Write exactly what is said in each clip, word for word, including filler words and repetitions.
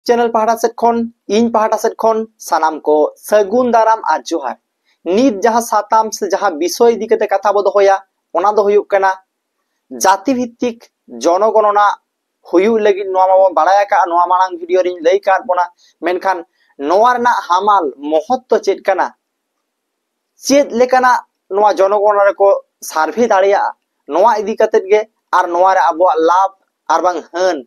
Channel ᱯᱟᱦᱴᱟ ᱥᱮᱫ ᱠᱷᱚᱱ, ᱤᱧ ᱯᱟᱦᱴᱟ ᱥᱮᱫ ᱠᱷᱚᱱ ᱥᱟᱱᱟᱢ ᱠᱚ ᱥᱟᱹᱜᱩᱱ ᱫᱟᱨᱟᱢ ᱟᱨ ᱡᱚᱦᱟᱨ᱾ ᱱᱤᱛ ᱡᱟᱦᱟᱸ ᱥᱟᱛᱟᱢ ᱥᱮ ᱡᱟᱦᱟᱸ ᱵᱤᱥᱚᱭ ᱤᱫᱤ ᱠᱟᱛᱮ ᱠᱟᱛᱷᱟ ᱵᱚ ᱫᱚᱦᱚᱭᱟ, ᱚᱱᱟ ᱫᱚ ᱦᱩᱭᱩᱜ ᱠᱟᱱᱟ ᱡᱟᱹᱛᱤ ᱵᱷᱤᱛᱛᱤᱠ ᱡᱚᱱᱚᱜᱚᱱᱚᱱᱟ ᱦᱩᱭᱩᱜ ᱞᱟᱹᱜᱤᱫ᱾ ᱱᱚᱣᱟ ᱢᱟᱵᱚᱱ ᱵᱟᱲᱟᱭ ᱟᱠᱟᱫᱼᱟ, ᱱᱚᱣᱟ ᱢᱟᱲᱟᱝ ᱵᱷᱤᱰᱤᱭᱳ ᱨᱤᱧ ᱞᱟᱹᱭ ᱟᱠᱟᱫ ᱵᱚᱱᱟ, ᱢᱮᱱᱠᱷᱟᱱ ᱱᱚᱣᱟ ᱨᱮᱱᱟᱜ ᱦᱟᱢᱟᱞ ᱢᱚᱦᱚᱛᱛᱚ ᱪᱮᱫ ᱠᱟᱱᱟ, ᱪᱮᱫ ᱞᱮᱠᱟᱱᱟᱜ ᱱᱚᱣᱟ ᱡᱚᱱᱚᱜᱚᱱᱚᱱᱟ ᱨᱮᱠᱚ ᱥᱟᱨᱵᱷᱮ ᱫᱟᱲᱮᱭᱟᱜᱼᱟ, ᱱᱚᱣᱟ ᱤᱫᱤ ᱠᱟᱛᱮᱫ ᱜᱮ, ᱟᱨ ᱱᱚᱣᱟ ᱨᱮ ᱟᱵᱚᱣᱟᱜ ᱞᱟᱵᱷ ᱟᱨ ᱵᱟᱝ ᱦᱟᱹᱱ,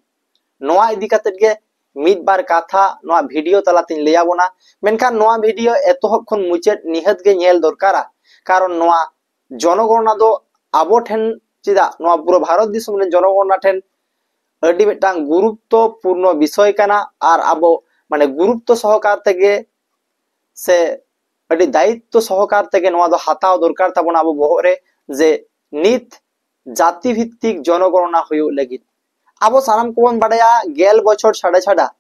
ᱱᱚᱣᱟ ᱤᱫᱤ ᱠᱟᱛᱮᱫ ᱜᱮ ᱢᱤᱫ ᱵᱟᱨ ᱠᱟᱛᱷᱟ ᱱᱚᱣᱟ ᱵᱷᱤᱰᱤᱭᱳ ᱛᱟᱞᱟᱛᱤᱧ ᱞᱟᱹᱭ ᱟᱵᱚᱱᱟ᱾ ᱢᱮᱱᱠᱷᱟᱱ ᱱᱚᱣᱟ ᱵᱷᱤᱰᱤᱭᱳ ᱮᱛᱚᱦᱚᱵ ᱠᱷᱚᱱ ᱢᱩᱪᱟᱹᱫ ᱱᱤᱦᱟᱹᱛ ᱜᱮ ᱧᱮᱞ ᱫᱚᱨᱠᱟᱨᱟ, ᱠᱟᱨᱚᱱ ᱱᱚᱣᱟ ᱡᱚᱱᱚᱜᱚᱱᱚᱱᱟ ᱫᱚ ᱟᱵᱚ ᱴᱷᱮᱱ, ᱪᱮᱫᱟᱜ ᱱᱚᱣᱟ ᱯᱩᱨᱟᱹ ᱵᱷᱟᱨᱚᱛ ᱫᱤᱥᱚᱢ ᱨᱮᱱ ᱡᱚᱱᱚᱜᱚᱱᱚᱱᱟ ᱴᱷᱮᱱ ᱟᱹᱰᱤ ᱢᱤᱫᱴᱟᱝ ᱜᱩᱨᱩᱛᱛᱚᱯᱩᱨᱱᱚ ᱵᱤᱥᱚᱭ ᱠᱟᱱᱟ, ᱟᱨ ᱟᱵᱚ ᱢᱟᱱᱮ ᱜᱩᱨᱩᱛᱛᱚ ᱥᱚᱦᱚᱠᱟᱨ ᱛᱮᱜᱮ ᱥᱮ ᱟᱹᱰᱤ ᱫᱟᱭᱤᱛᱛᱚ ᱥᱚᱦᱚᱠᱟᱨ ᱛᱮᱜᱮ ᱱᱚᱣᱟ ᱫᱚ ᱦᱟᱛᱟᱣ ᱫᱚᱨᱠᱟᱨ ᱛᱟᱵᱚᱱᱟ ᱟᱵᱚ ᱵᱚᱦᱚᱜ ᱨᱮ, ᱡᱮ ᱱᱤᱛ ᱡᱟᱹᱛᱤ ᱵᱷᱤᱛᱛᱤᱠ ᱡᱚᱱᱚᱜᱚᱱᱚᱱᱟ ᱦᱩᱭᱩᱜ ᱞᱟᱹᱜᱤᱫ᱾ ᱟᱵᱚ ᱥᱟᱱᱟᱢ ᱠᱚᱵᱚᱱ ᱵᱟᱰᱟᱭᱟ, ᱜᱮᱞ ᱵᱚᱪᱷᱚᱨ ᱪᱷᱟᱰᱟ ᱪᱷᱟᱰᱟ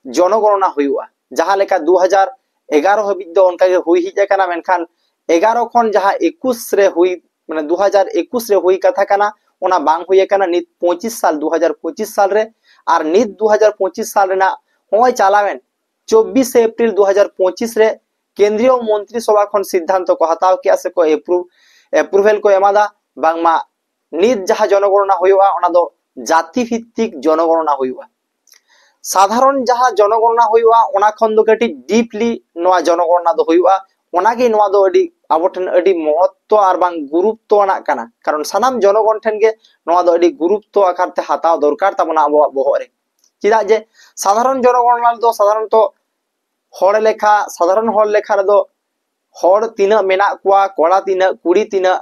ᱡᱚᱱᱚᱜᱚᱱᱚᱱᱟ ᱦᱩᱭᱩᱜᱼᱟ᱾ ᱡᱟᱦᱟᱸ ᱞᱮᱠᱟ ᱫᱩ ᱦᱟᱡᱟᱨ ᱮᱜᱟᱨᱚ ᱦᱟᱹᱵᱤᱡ ᱫᱚ ᱚᱱᱠᱟ ᱜᱮ ᱦᱩᱭ ᱦᱮᱡ ᱟᱠᱟᱱᱟ, ᱢᱮᱱᱠᱷᱟᱱ ᱮᱜᱟᱨᱚ ᱠᱷᱚᱱ ᱡᱟᱦᱟᱸ ᱮᱠᱩᱥ ᱨᱮ ᱦᱩᱭ, ᱢᱟᱱᱮ ᱫᱩ ᱦᱟᱡᱟᱨ ᱮᱠᱩᱥ ᱨᱮ ᱦᱩᱭ ᱠᱟᱛᱷᱟ ᱠᱟᱱᱟ, ᱚᱱᱟ ᱵᱟᱝ ᱦᱩᱭ ᱟᱠᱟᱱᱟ ᱱᱤᱛ ᱯᱚᱸᱪᱤᱥ ᱥᱟᱞ, ᱫᱩ ᱦᱟᱡᱟᱨ ᱯᱚᱸᱪᱤᱥ ᱥᱟᱞ ᱨᱮ᱾ ᱟᱨ ᱱᱤᱛ ᱫᱩ ᱦᱟᱡᱟᱨ ᱯᱚᱸᱪᱤᱥ ᱥᱟᱞ ᱨᱮᱱᱟᱜ ᱱᱚᱜᱼᱚᱭ ᱪᱟᱞᱟᱣᱮᱱ ᱪᱚᱵᱵᱤᱥᱮ ᱮᱯᱨᱤᱞ ᱫᱩ ᱦᱟᱡᱟᱨ ᱯᱚᱸᱪᱤᱥ ᱨᱮ ᱠᱮᱱᱫᱨᱤᱭᱚ ᱢᱚᱱᱛᱨᱤ ᱥᱚᱵᱷᱟ ᱠᱷᱚᱱ ᱥᱤᱫᱽᱫᱷᱟᱱᱛᱚ ᱠᱚ ᱦᱟᱛᱟᱣ ᱠᱮᱜᱼᱟ ᱥᱮᱠᱚ ᱮᱯᱨᱩ-, ᱮᱯᱨᱩᱵᱷᱮᱞ ᱠᱚ ᱮᱢᱟᱫᱟ, ᱵᱟᱝᱢᱟ ᱱᱤᱛ ᱡᱟᱦᱟᱸ ᱡᱚᱱᱚᱜᱚᱱᱚᱱᱟ ᱦᱩᱭᱩᱜᱼᱟ, ᱚᱱᱟ ᱫᱚ ᱡᱟᱹᱛᱤ ᱵᱷᱤᱛᱛᱤᱠ ᱡᱚᱱᱚᱜᱚᱱᱚᱱᱟ ᱦᱩᱭᱩᱜᱼᱟ᱾ ᱥᱟᱫᱷᱟᱨᱚᱱ ᱡᱟᱦᱟᱸ ᱡᱚᱱᱚᱜᱚᱱᱚᱱᱟ ᱦᱩᱭᱩᱜᱼᱟ, ᱚᱱᱟ ᱠᱷᱚᱱ ᱫᱚ ᱠᱟᱹᱴᱤᱡ ᱰᱤᱯᱞᱤ ᱱᱚᱣᱟ ᱡᱚᱱᱚᱜᱚᱱᱚᱱᱟ ᱫᱚ ᱦᱩᱭᱩᱜᱼᱟ᱾ ᱚᱱᱟᱜᱮ ᱱᱚᱣᱟ ᱫᱚ ᱟᱹᱰᱤ ᱟᱵᱚ ᱴᱷᱮᱱ ᱟᱹᱰᱤ ᱢᱚᱦᱚᱛᱛᱚ ᱟᱨ ᱵᱟᱝ ᱜᱩᱨᱩᱛᱛᱚ ᱟᱱᱟᱜ ᱠᱟᱱᱟ, ᱠᱟᱨᱚᱱ ᱥᱟᱱᱟᱢ ᱡᱚᱱᱚᱜᱚᱱ ᱴᱷᱮᱱ ᱜᱮ ᱱᱚᱣᱟ ᱫᱚ ᱟᱹᱰᱤ ᱜᱩᱨᱩᱛᱛᱚ ᱟᱠᱟᱨ ᱛᱮ ᱦᱟᱛᱟᱣ ᱫᱚᱨᱠᱟᱨ ᱛᱟᱵᱚᱱᱟ ᱟᱵᱚᱣᱟᱜ ᱵᱚᱦᱚᱜ ᱨᱮ᱾ ᱪᱮᱫᱟᱜ ᱡᱮ ᱥᱟᱫᱷᱟᱨᱚᱱ ᱡᱚᱱᱚᱜᱚᱱᱚᱱᱟ ᱨᱮᱫᱚ ᱥᱟᱫᱷᱟᱨᱚᱱᱛᱚ ᱦᱚᱲ ᱞᱮᱠᱷᱟ, ᱥᱟᱫᱷᱟᱨᱚᱱ ᱦᱚᱲ ᱞᱮᱠᱷᱟ ᱨᱮᱫᱚ ᱦᱚᱲ ᱛᱤᱱᱟᱹᱜ ᱢᱮᱱᱟᱜ ᱠᱚᱣᱟ, ᱠᱚᱲᱟ ᱛᱤᱱᱟᱹᱜ, ᱠᱩᱲᱤ ᱛᱤᱱᱟᱹᱜ,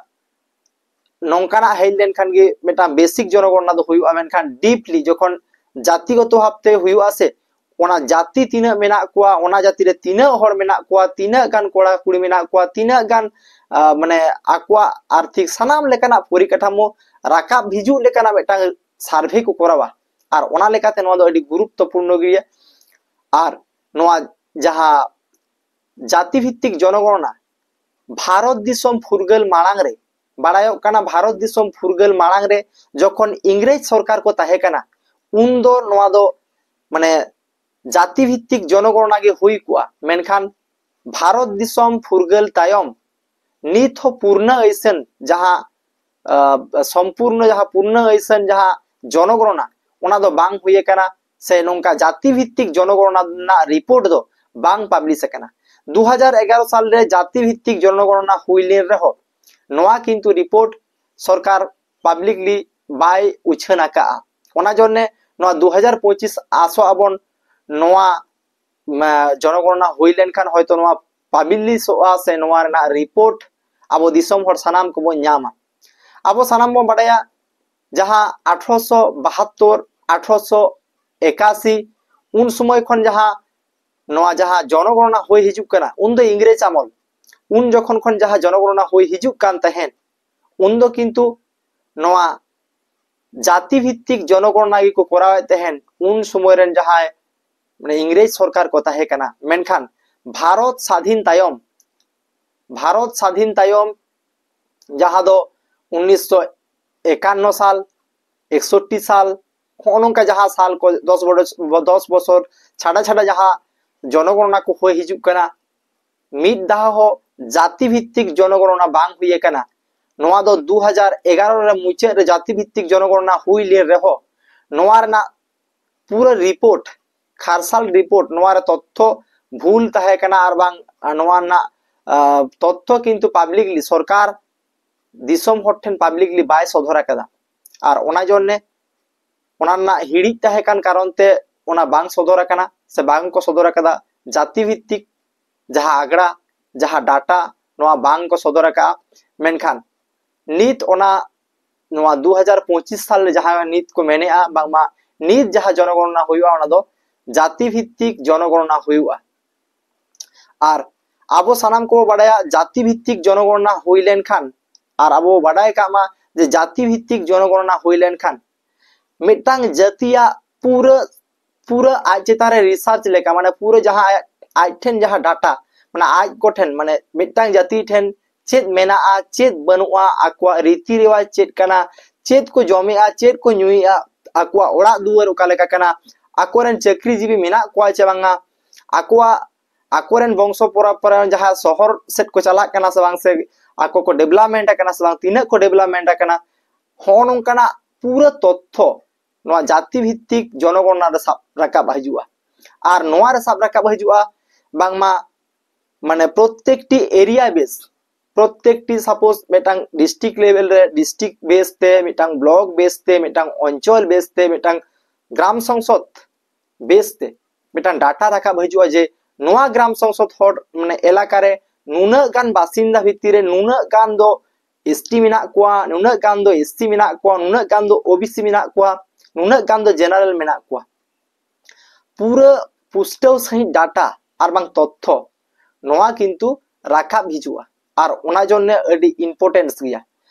ᱱᱚᱝᱠᱟᱱᱟᱜ ᱦᱮᱡ ᱞᱮᱱᱠᱷᱟᱱ ᱜᱮ ᱢᱤᱫᱴᱟᱝ ᱵᱮᱥᱤᱠ ᱡᱚᱱᱚᱜᱚᱱᱚᱱᱟ ᱫᱚ ᱦᱩᱭᱩᱜᱼᱟ᱾ ᱢᱮᱱᱠᱷᱟᱱ ᱰᱤᱯᱞᱤ ᱡᱚᱠᱷᱚᱱ ᱡᱟᱹᱛᱤᱜᱚᱛᱚ ᱵᱷᱟᱵᱛᱮ ᱦᱩᱭᱩᱜᱼᱟ ᱥᱮ, ᱚᱱᱟ ᱡᱟᱹᱛᱤ ᱛᱤᱱᱟᱹᱜ ᱢᱮᱱᱟᱜ ᱠᱚᱣᱟ, ᱚᱱᱟ ᱡᱟᱹᱛᱤ ᱨᱮ ᱛᱤᱱᱟᱹᱜ ᱦᱚᱲ ᱢᱮᱱᱟᱜ ᱠᱚᱣᱟ, ᱛᱤᱱᱟᱹᱜ ᱜᱟᱱ ᱠᱚᱲᱟ ᱠᱩᱲᱤ ᱢᱮᱱᱟᱜ ᱠᱚᱣᱟ, ᱛᱤᱱᱟᱹᱜ ᱜᱟᱱ, ᱟᱸ, ᱢᱟᱱᱮ ᱟᱠᱚᱣᱟᱜ ᱟᱨᱛᱷᱤᱠ ᱥᱟᱱᱟᱢ ᱞᱮᱠᱟᱱᱟᱜ ᱯᱚᱨᱤᱠᱟᱴᱷᱟᱢᱳ ᱨᱟᱠᱟᱵ ᱦᱤᱡᱩᱜ ᱞᱮᱠᱟᱱᱟᱜ ᱢᱤᱫᱴᱟᱝ ᱥᱟᱨᱵᱷᱮ ᱠᱚ ᱠᱚᱨᱟᱣᱟ᱾ ᱟᱨ ᱚᱱᱟ ᱞᱮᱠᱟᱛᱮ ᱱᱚᱣᱟ ᱫᱚ ᱟᱹᱰᱤ ᱜᱩᱨᱩᱛᱛᱚᱯᱩᱨᱱᱚ ᱜᱮᱭᱟ᱾ ᱟᱨ ᱱᱚᱣᱟ ᱡᱟᱦᱟᱸ ᱡᱟᱹᱛᱤ ᱵᱷᱤᱛᱛᱤᱠ ᱡᱚᱱᱚᱜᱚᱱᱚᱱᱟ ᱵᱷᱟᱨᱚᱛ ᱫᱤᱥᱚᱢ ᱯᱷᱩᱨᱜᱟᱹᱞ ᱢᱟᱲᱟᱝ ᱨᱮ, ᱵᱟᱲᱟᱭᱚᱜ ᱠᱟᱱᱟ, ᱵᱷᱟᱨᱚᱛ ᱫᱤᱥᱚᱢ ᱯᱷᱩᱨᱜᱟᱹᱞ ᱢᱟᱲᱟᱝ ᱨᱮ ᱡᱚᱠᱷᱚᱱ ᱤᱝᱨᱮᱡᱽ ᱥᱚᱨᱠᱟᱨ ᱠᱚ ᱛᱟᱦᱮᱸ ᱠᱟᱱᱟ, ᱩᱱᱫᱚ ᱱᱚᱣᱟ ᱫᱚ ᱢᱟᱱᱮ ᱡᱟᱹᱛᱤ ᱵᱷᱤᱛᱛᱤᱠ ᱡᱚᱱᱚᱜᱚᱬᱱᱟ ᱜᱮ ᱦᱩᱭ ᱠᱚᱜᱼᱟ, ᱢᱮᱱᱠᱷᱟᱱ ᱵᱷᱟᱨᱚᱛ ᱫᱤᱥᱚᱢ ᱯᱷᱩᱨᱜᱟᱹᱞ ᱛᱟᱭᱚᱢ ᱱᱤᱛ ᱦᱚᱸ ᱯᱩᱨᱱᱟᱹ ᱟᱹᱭᱥᱟᱹᱱ ᱡᱟᱦᱟᱸ, ᱟᱸ, ᱥᱚᱢᱯᱩᱨᱱᱚ ᱡᱟᱦᱟᱸ ᱯᱩᱨᱱᱟᱹ ᱟᱹᱭᱥᱟᱹᱱ ᱡᱟᱦᱟᱸ ᱡᱚᱱᱚᱜᱚᱬᱱᱟ, ᱚᱱᱟ ᱫᱚ ᱵᱟᱝ ᱦᱩᱭ ᱟᱠᱟᱱᱟ, ᱥᱮ ᱱᱚᱝᱠᱟ ᱡᱟᱹᱛᱤ ᱵᱷᱤᱛᱛᱤᱠ ᱡᱚᱱᱚᱜᱚᱬᱱᱟ ᱨᱮᱱᱟᱜ ᱨᱤᱯᱳᱨᱴ ᱫᱚ ᱵᱟᱝ ᱯᱟᱵᱽᱞᱤᱥ ᱟᱠᱟᱱᱟ᱾ ᱫᱩ ᱦᱟᱡᱟᱨ ᱮᱜᱟᱨᱚ ᱥᱟᱞ ᱨᱮ ᱡᱟᱹᱛᱤ ᱵᱷᱤᱛᱛᱤᱠ ᱡᱚᱱᱚᱜᱚᱬᱱᱟ ᱦᱩᱭ ᱞᱮᱱ ᱨᱮᱦᱚᱸ, ᱱᱚᱣᱟ ᱠᱤᱱᱛᱩ ᱨᱤᱯᱳᱨᱴ ᱥᱚᱨᱠᱟᱨ ᱯᱟᱵᱽᱞᱤᱠᱞᱤ ᱵᱟᱭ ᱩᱪᱷᱟᱹᱱ ᱟᱠᱟᱜᱼᱟ᱾ ᱚᱱᱟ ᱡᱚᱱᱱᱮ ᱱᱚᱣᱟ ᱫᱩ ᱦᱟᱡᱟᱨ ᱯᱚᱸᱪᱤᱥ ᱟᱥᱚᱜ ᱟᱵᱚᱱ ᱱᱚᱣᱟ ᱢᱟ, ᱡᱚᱱᱚᱜᱚᱬᱱᱟ ᱦᱩᱭ ᱞᱮᱱᱠᱷᱟᱱ ᱦᱚᱭᱛᱚ ᱱᱚᱣᱟ ᱯᱟᱵᱽᱞᱤᱥᱚᱜᱼᱟ ᱥᱮ ᱱᱚᱣᱟ ᱨᱮᱱᱟᱜ ᱨᱤᱯᱳᱨᱴ ᱟᱵᱚ ᱫᱤᱥᱚᱢ ᱦᱚᱲ ᱥᱟᱱᱟᱢ ᱠᱚᱵᱚᱱ ᱧᱟᱢᱟ᱾ ᱟᱵᱚ ᱥᱟᱱᱟᱢ ᱵᱚᱱ ᱵᱟᱰᱟᱭᱟ, ᱡᱟᱦᱟᱸ ᱟᱴᱷᱨᱚᱥᱚ ᱵᱟᱦᱟᱛᱛᱳᱨ, ᱟᱴᱷᱨᱚᱥᱚ ᱮᱠᱟᱥᱤ, ᱩᱱ ᱥᱚᱢᱚᱭ ᱠᱷᱚᱱ ᱡᱟᱦᱟᱸ ᱱᱚᱣᱟ ᱡᱟᱦᱟᱸ ᱡᱚᱱᱚᱜᱚᱬᱱᱟ ᱦᱩᱭ ᱦᱤᱡᱩᱜ ᱠᱟᱱᱟ, ᱩᱱ ᱫᱚ ᱤᱝᱨᱮᱡᱽ ᱟᱢᱚᱞ, ᱩᱱ ᱡᱚᱠᱷᱚᱱ ᱠᱷᱚᱱ ᱡᱟᱦᱟᱸ ᱡᱚᱱᱚᱜᱚᱬᱱᱟ ᱦᱩᱭ ᱦᱤᱡᱩᱜ ᱠᱟᱱ ᱛᱟᱦᱮᱸᱫ, ᱩᱱ ᱫᱚ ᱠᱤᱱᱛᱩ ᱱᱚᱣᱟ ᱡᱟᱹᱛᱤ ᱵᱷᱤᱛᱛᱤᱠ ᱡᱚᱱᱚᱜᱚᱬᱱᱟ ᱜᱮᱠᱚ ᱠᱚᱨᱟᱣᱮᱫ ᱛᱟᱦᱮᱸᱫ᱾ ᱩᱱ ᱥᱚᱢᱚᱭ ᱨᱮᱱ ᱡᱟᱦᱟᱸᱭ, ᱢᱟᱱᱮ, ᱤᱝᱨᱮᱡᱽ ᱥᱚᱨᱠᱟᱨ ᱠᱚ ᱛᱟᱦᱮᱸ ᱠᱟᱱᱟ, ᱢᱮᱱᱠᱷᱟᱱ ᱵᱷᱟᱨᱚᱛ ᱥᱟᱫᱷᱤᱱ ᱛᱟᱭᱚᱢ, ᱵᱷᱟᱨᱚᱛ ᱥᱟᱫᱷᱤᱱ ᱛᱟᱭᱚᱢ, ᱡᱟᱦᱟᱸ ᱫᱚ ᱩᱱᱤᱥᱥᱚ ᱮᱠᱟᱱᱱᱚ ᱥᱟᱞ, ᱮᱠᱥᱚᱴᱴᱤ ᱥᱟᱞ, ᱦᱚᱸᱜᱼᱚ ᱱᱚᱝᱠᱟ ᱡᱟᱦᱟᱸ ᱥᱟᱞ ᱠᱚ, ᱫᱚᱥ ᱵᱚᱪᱷᱚᱨ, ᱫᱚᱥ ᱵᱚᱪᱷᱚᱨ ᱪᱷᱟᱰᱟ ᱪᱷᱟᱰᱟ ᱡᱟᱦᱟᱸ ᱡᱚᱱᱚᱜᱚᱬᱱᱟ ᱠᱚ ᱦᱩᱭ ᱦᱤᱡᱩᱜ ᱠᱟᱱᱟ, ᱢᱤᱫ ᱫᱷᱟᱣ ᱦᱚᱸ ᱡᱟᱹᱛᱤ ᱵᱷᱤᱛᱛᱤᱠ ᱡᱚᱱᱚᱜᱚᱬᱱᱟ ᱵᱟᱝ ᱦᱩᱭ ᱟᱠᱟᱱᱟ᱾ ᱱᱚᱣᱟ ᱫᱚ ᱫᱩ ᱦᱟᱡᱟᱨ ᱮᱜᱟᱨᱚ ᱨᱮ ᱢᱩᱪᱟᱹᱫ ᱨᱮ ᱡᱟᱹᱛᱤ ᱵᱷᱤᱛᱛᱤᱠ ᱡᱚᱱᱚᱜᱚᱬᱱᱟ ᱦᱩᱭ ᱞᱮᱱ ᱨᱮᱦᱚᱸ, ᱱᱚᱣᱟ ᱨᱮᱱᱟᱜ ᱯᱩᱨᱟᱹ ᱨᱤᱯᱳᱨᱴ, ᱠᱷᱟᱨᱥᱟᱞ ᱨᱤᱯᱳᱨᱴ, ᱱᱚᱣᱟ ᱨᱮ ᱛᱚᱛᱛᱷᱚ ᱵᱷᱩᱞ ᱛᱟᱦᱮᱸ ᱠᱟᱱᱟ ᱟᱨ ᱵᱟᱝ, ᱟᱨ ᱱᱚᱣᱟ ᱨᱮᱱᱟᱜ, ᱟᱸ, ᱛᱚᱛᱛᱷᱚ ᱠᱤᱱᱛᱩ ᱯᱟᱵᱽᱞᱤᱠᱞᱤ, ᱥᱚᱨᱠᱟᱨ ᱫᱤᱥᱚᱢ ᱦᱚᱲ ᱴᱷᱮᱱ ᱯᱟᱵᱽᱞᱤᱠᱞᱤ ᱵᱟᱭ ᱥᱚᱫᱚᱨ ᱟᱠᱟᱫᱟ᱾ ᱟᱨ ᱚᱱᱟ ᱡᱚᱱᱱᱮ ᱚᱱᱟ ᱨᱮᱱᱟᱜ ᱦᱤᱲᱤᱡ ᱛᱟᱦᱮᱸ ᱠᱟᱱ ᱠᱟᱨᱚᱱ ᱛᱮ ᱚᱱᱟ ᱵᱟᱝ ᱥᱚᱫᱚᱨ ᱟᱠᱟᱱᱟ ᱥᱮ ᱵᱟᱝ ᱠᱚ ᱥᱚᱫᱚᱨ ᱟᱠᱟᱫᱟ᱾ ᱡᱟᱹᱛᱤ ᱵᱷᱤᱛᱛᱤᱠ ᱡᱟᱦᱟᱸ ᱟᱜᱽᱲᱟ, ᱡᱟᱦᱟᱸ ᱰᱟᱴᱟ, ᱱᱚᱣᱟ ᱵᱟᱝ ᱠᱚ ᱥᱚᱫᱚᱨ ᱟᱠᱟᱫᱼᱟ᱾ ᱢᱮᱱᱠᱷᱟᱱ ᱱᱤᱛ ᱚᱱᱟ, ᱱᱚᱣᱟ ᱫᱩ ᱦᱟᱡᱟᱨ ᱯᱚᱸᱪᱤᱥ ᱥᱟᱞ ᱨᱮ ᱡᱟᱦᱟᱸ ᱱᱤᱛ ᱠᱚ ᱢᱮᱱᱮᱫᱼᱟ, ᱵᱟᱝᱢᱟ ᱱᱤᱛ ᱡᱟᱦᱟᱸ ᱡᱚᱱᱚᱜᱚᱬᱱᱟ ᱦᱩᱭᱩᱜᱼᱟ, ᱚᱱᱟ ᱫᱚ ᱡᱟᱹᱛᱤ ᱵᱷᱤᱛᱛᱤᱠ ᱡᱚᱱᱚᱜᱚᱬᱱᱟ ᱦᱩᱭᱩᱜᱼᱟ᱾ ᱟᱨ ᱟᱵᱚ ᱥᱟᱱᱟᱢ ᱠᱚ ᱵᱟᱰᱟᱭᱟ, ᱡᱟᱹᱛᱤ ᱵᱷᱤᱛᱛᱤᱠ ᱡᱚᱱᱚᱜᱚᱬᱱᱟ ᱦᱩᱭ ᱞᱮᱱᱠᱷᱟᱱ, ᱟᱨ ᱟᱵᱚ ᱵᱟᱰᱟᱭ ᱠᱟᱜ ᱢᱟ ᱡᱮ ᱡᱟᱹᱛᱤ ᱵᱷᱤᱛᱛᱤᱠ ᱡᱚᱱᱚᱜᱚᱬᱱᱟ ᱦᱩᱭ ᱞᱮᱱᱠᱷᱟᱱ, ᱢᱤᱫᱴᱟᱝ ᱡᱟᱹᱛᱤᱭᱟᱜ ᱯᱩᱨᱟᱹ, ᱯᱩᱨᱟᱹ ᱟᱡ ᱪᱮᱛᱟᱱ ᱨᱮ ᱨᱤᱥᱟᱨᱪ ᱞᱮᱠᱟ, ᱢᱟᱱᱮ, ᱯᱩᱨᱟᱹ ᱡᱟᱦᱟᱸ ᱟᱡ, ᱟᱡ ᱴᱷᱮᱱ ᱡᱟᱦᱟᱸ ᱰᱟᱴᱟ, ᱢᱟᱱᱮ, ᱟᱡ ᱠᱚᱴᱷᱮᱱ, ᱢᱟᱱᱮ, ᱢᱤᱫᱴᱟᱝ ᱡᱟᱹᱛᱤ ᱴᱷᱮᱱ ᱪᱮᱫ ᱢᱮᱱᱟᱜᱼᱟ, ᱪᱮᱫ ᱵᱟᱹᱱᱩᱜᱼᱟ, ᱟᱠᱚᱣᱟᱜ ᱨᱤᱛᱤ ᱨᱮᱣᱟᱡᱽ ᱪᱮᱫ ᱠᱟᱱᱟ, ᱪᱮᱫ ᱠᱚ ᱡᱚᱢᱮᱜᱼᱟ, ᱪᱮᱫ ᱠᱚ ᱧᱩᱭᱮᱜᱼᱟ, ᱟᱠᱚᱣᱟᱜ ᱚᱲᱟᱜ ᱫᱩᱣᱟᱹᱨ ᱚᱠᱟ ᱞᱮᱠᱟ ᱠᱟᱱᱟ, ᱟᱠᱚᱨᱮᱱ ᱪᱟᱹᱠᱨᱤᱡᱤᱵᱤ ᱢᱮᱱᱟᱜ ᱠᱚᱣᱟ ᱪᱮ ᱵᱟᱝᱟ, ᱟᱠᱚᱣᱟᱜ ᱟᱠᱚᱨᱮᱱ ᱵᱚᱝᱥᱚ ᱯᱚᱨᱚᱢᱯᱚᱨᱟ ᱡᱟᱦᱟᱸ ᱥᱚᱦᱚᱨ ᱥᱮᱫ ᱠᱚ ᱪᱟᱞᱟᱜ ᱠᱟᱱᱟ ᱥᱮ ᱵᱟᱝ, ᱥᱮ ᱟᱠᱚ ᱠᱚ ᱰᱮᱵᱷᱞᱚᱯᱢᱮᱱᱴ ᱟᱠᱟᱱᱟ ᱥᱮ ᱵᱟᱝ, ᱛᱤᱱᱟᱹᱜ ᱠᱚ ᱰᱮᱵᱷᱞᱚᱯᱢᱮᱱᱴ ᱟᱠᱟᱱᱟ, ᱦᱚᱸᱜᱼᱚ ᱱᱚᱝᱠᱟᱱᱟᱜ ᱯᱩᱨᱟᱹ ᱛᱚᱛᱛᱷᱚ ᱱᱚᱣᱟ ᱡᱟᱹᱛᱤ ᱵᱷᱤᱛᱛᱤᱠ ᱡᱚᱱᱚᱜᱚᱱᱚᱱᱟ ᱨᱮ ᱥᱟᱵ ᱨᱟᱠᱟᱵ ᱦᱤᱡᱩᱜᱼᱟ᱾ ᱟᱨ ᱱᱚᱣᱟ ᱨᱮ ᱥᱟᱵ ᱨᱟᱠᱟᱵ ᱦᱤᱡᱩᱜᱼᱟ ᱵᱟᱝᱢᱟ ᱢᱟᱱᱮ ᱯᱨᱚᱛᱛᱮᱠᱴᱤ ᱮᱨᱤᱭᱟ ᱵᱮᱥ, ᱯᱨᱚᱛᱛᱮᱠᱴᱤ ᱥᱟᱯᱳᱡ ᱢᱤᱫᱴᱟᱝ ᱰᱤᱥᱴᱨᱤᱠᱴ ᱞᱮᱵᱮᱞ ᱨᱮ, ᱰᱤᱥᱴᱨᱤᱠᱴ ᱵᱮᱥ ᱛᱮ, ᱢᱤᱫᱴᱟᱝ ᱵᱞᱚᱠ ᱵᱮᱥ ᱛᱮ, ᱢᱤᱫᱴᱟᱝ ᱚᱧᱪᱚᱞ ᱵᱮᱥ ᱛᱮ, ᱢᱤᱫᱴᱟᱝ ᱜᱨᱟᱢ ᱥᱚᱝᱥᱚᱫ ᱵᱮᱥ ᱛᱮ ᱢᱤᱫᱴᱟᱝ ᱰᱟᱴᱟ ᱨᱟᱠᱟᱵ ᱦᱤᱡᱩᱜᱼᱟ ᱡᱮ ᱱᱚᱣᱟ ᱜᱨᱟᱢ ᱥᱚᱝᱥᱚᱫ ᱦᱚᱲ ᱢᱟᱱᱮ ᱮᱞᱟᱠᱟ ᱨᱮ ᱱᱩᱱᱟᱹᱜ ᱜᱟᱱ ᱵᱟᱥᱤᱱᱫᱟ ᱵᱷᱤᱛᱤᱨ ᱨᱮ ᱱᱩᱱᱟᱹᱜ ᱜᱟᱱ ᱫᱚ ᱮᱥᱴᱤ ᱢᱮᱱᱟᱜ ᱠᱚᱣᱟ, ᱱᱩᱱᱟᱹᱜ ᱜᱟᱱ ᱫᱚ ᱮᱥᱥᱤ ᱢᱮᱱᱟᱜ ᱠᱚᱣᱟ, ᱱᱩᱱᱟᱹᱜ ᱜᱟᱱ ᱫᱚ ᱳᱵᱤᱥᱤ ᱢᱮᱱᱟᱜ ᱠᱚᱣᱟ, ᱱᱩᱱᱟᱹᱜ ᱜᱟᱱ ᱫᱚ ᱡᱮᱱᱟᱨᱮᱞ ᱢᱮᱱᱟᱜ ᱠᱚᱣᱟ᱾ ᱯᱩᱨᱟᱹ ᱯᱩᱥᱴᱟᱹᱣ ᱥᱟᱺᱦᱤᱡ ᱰᱟᱴᱟ ᱟᱨ ᱵᱟᱝ ᱛᱚᱛᱛᱷᱚ ᱱᱚᱣᱟ ᱠᱤᱱᱛᱩ ᱨᱟᱠᱟᱵ ᱦᱤᱡᱩᱜᱼᱟ᱾ ᱟᱨ ᱚᱱᱟ ᱡᱚᱱᱱᱮ ᱟᱹᱰᱤ ᱤᱢᱯᱚᱨᱴᱮᱱᱥ ᱜᱮᱭᱟ᱾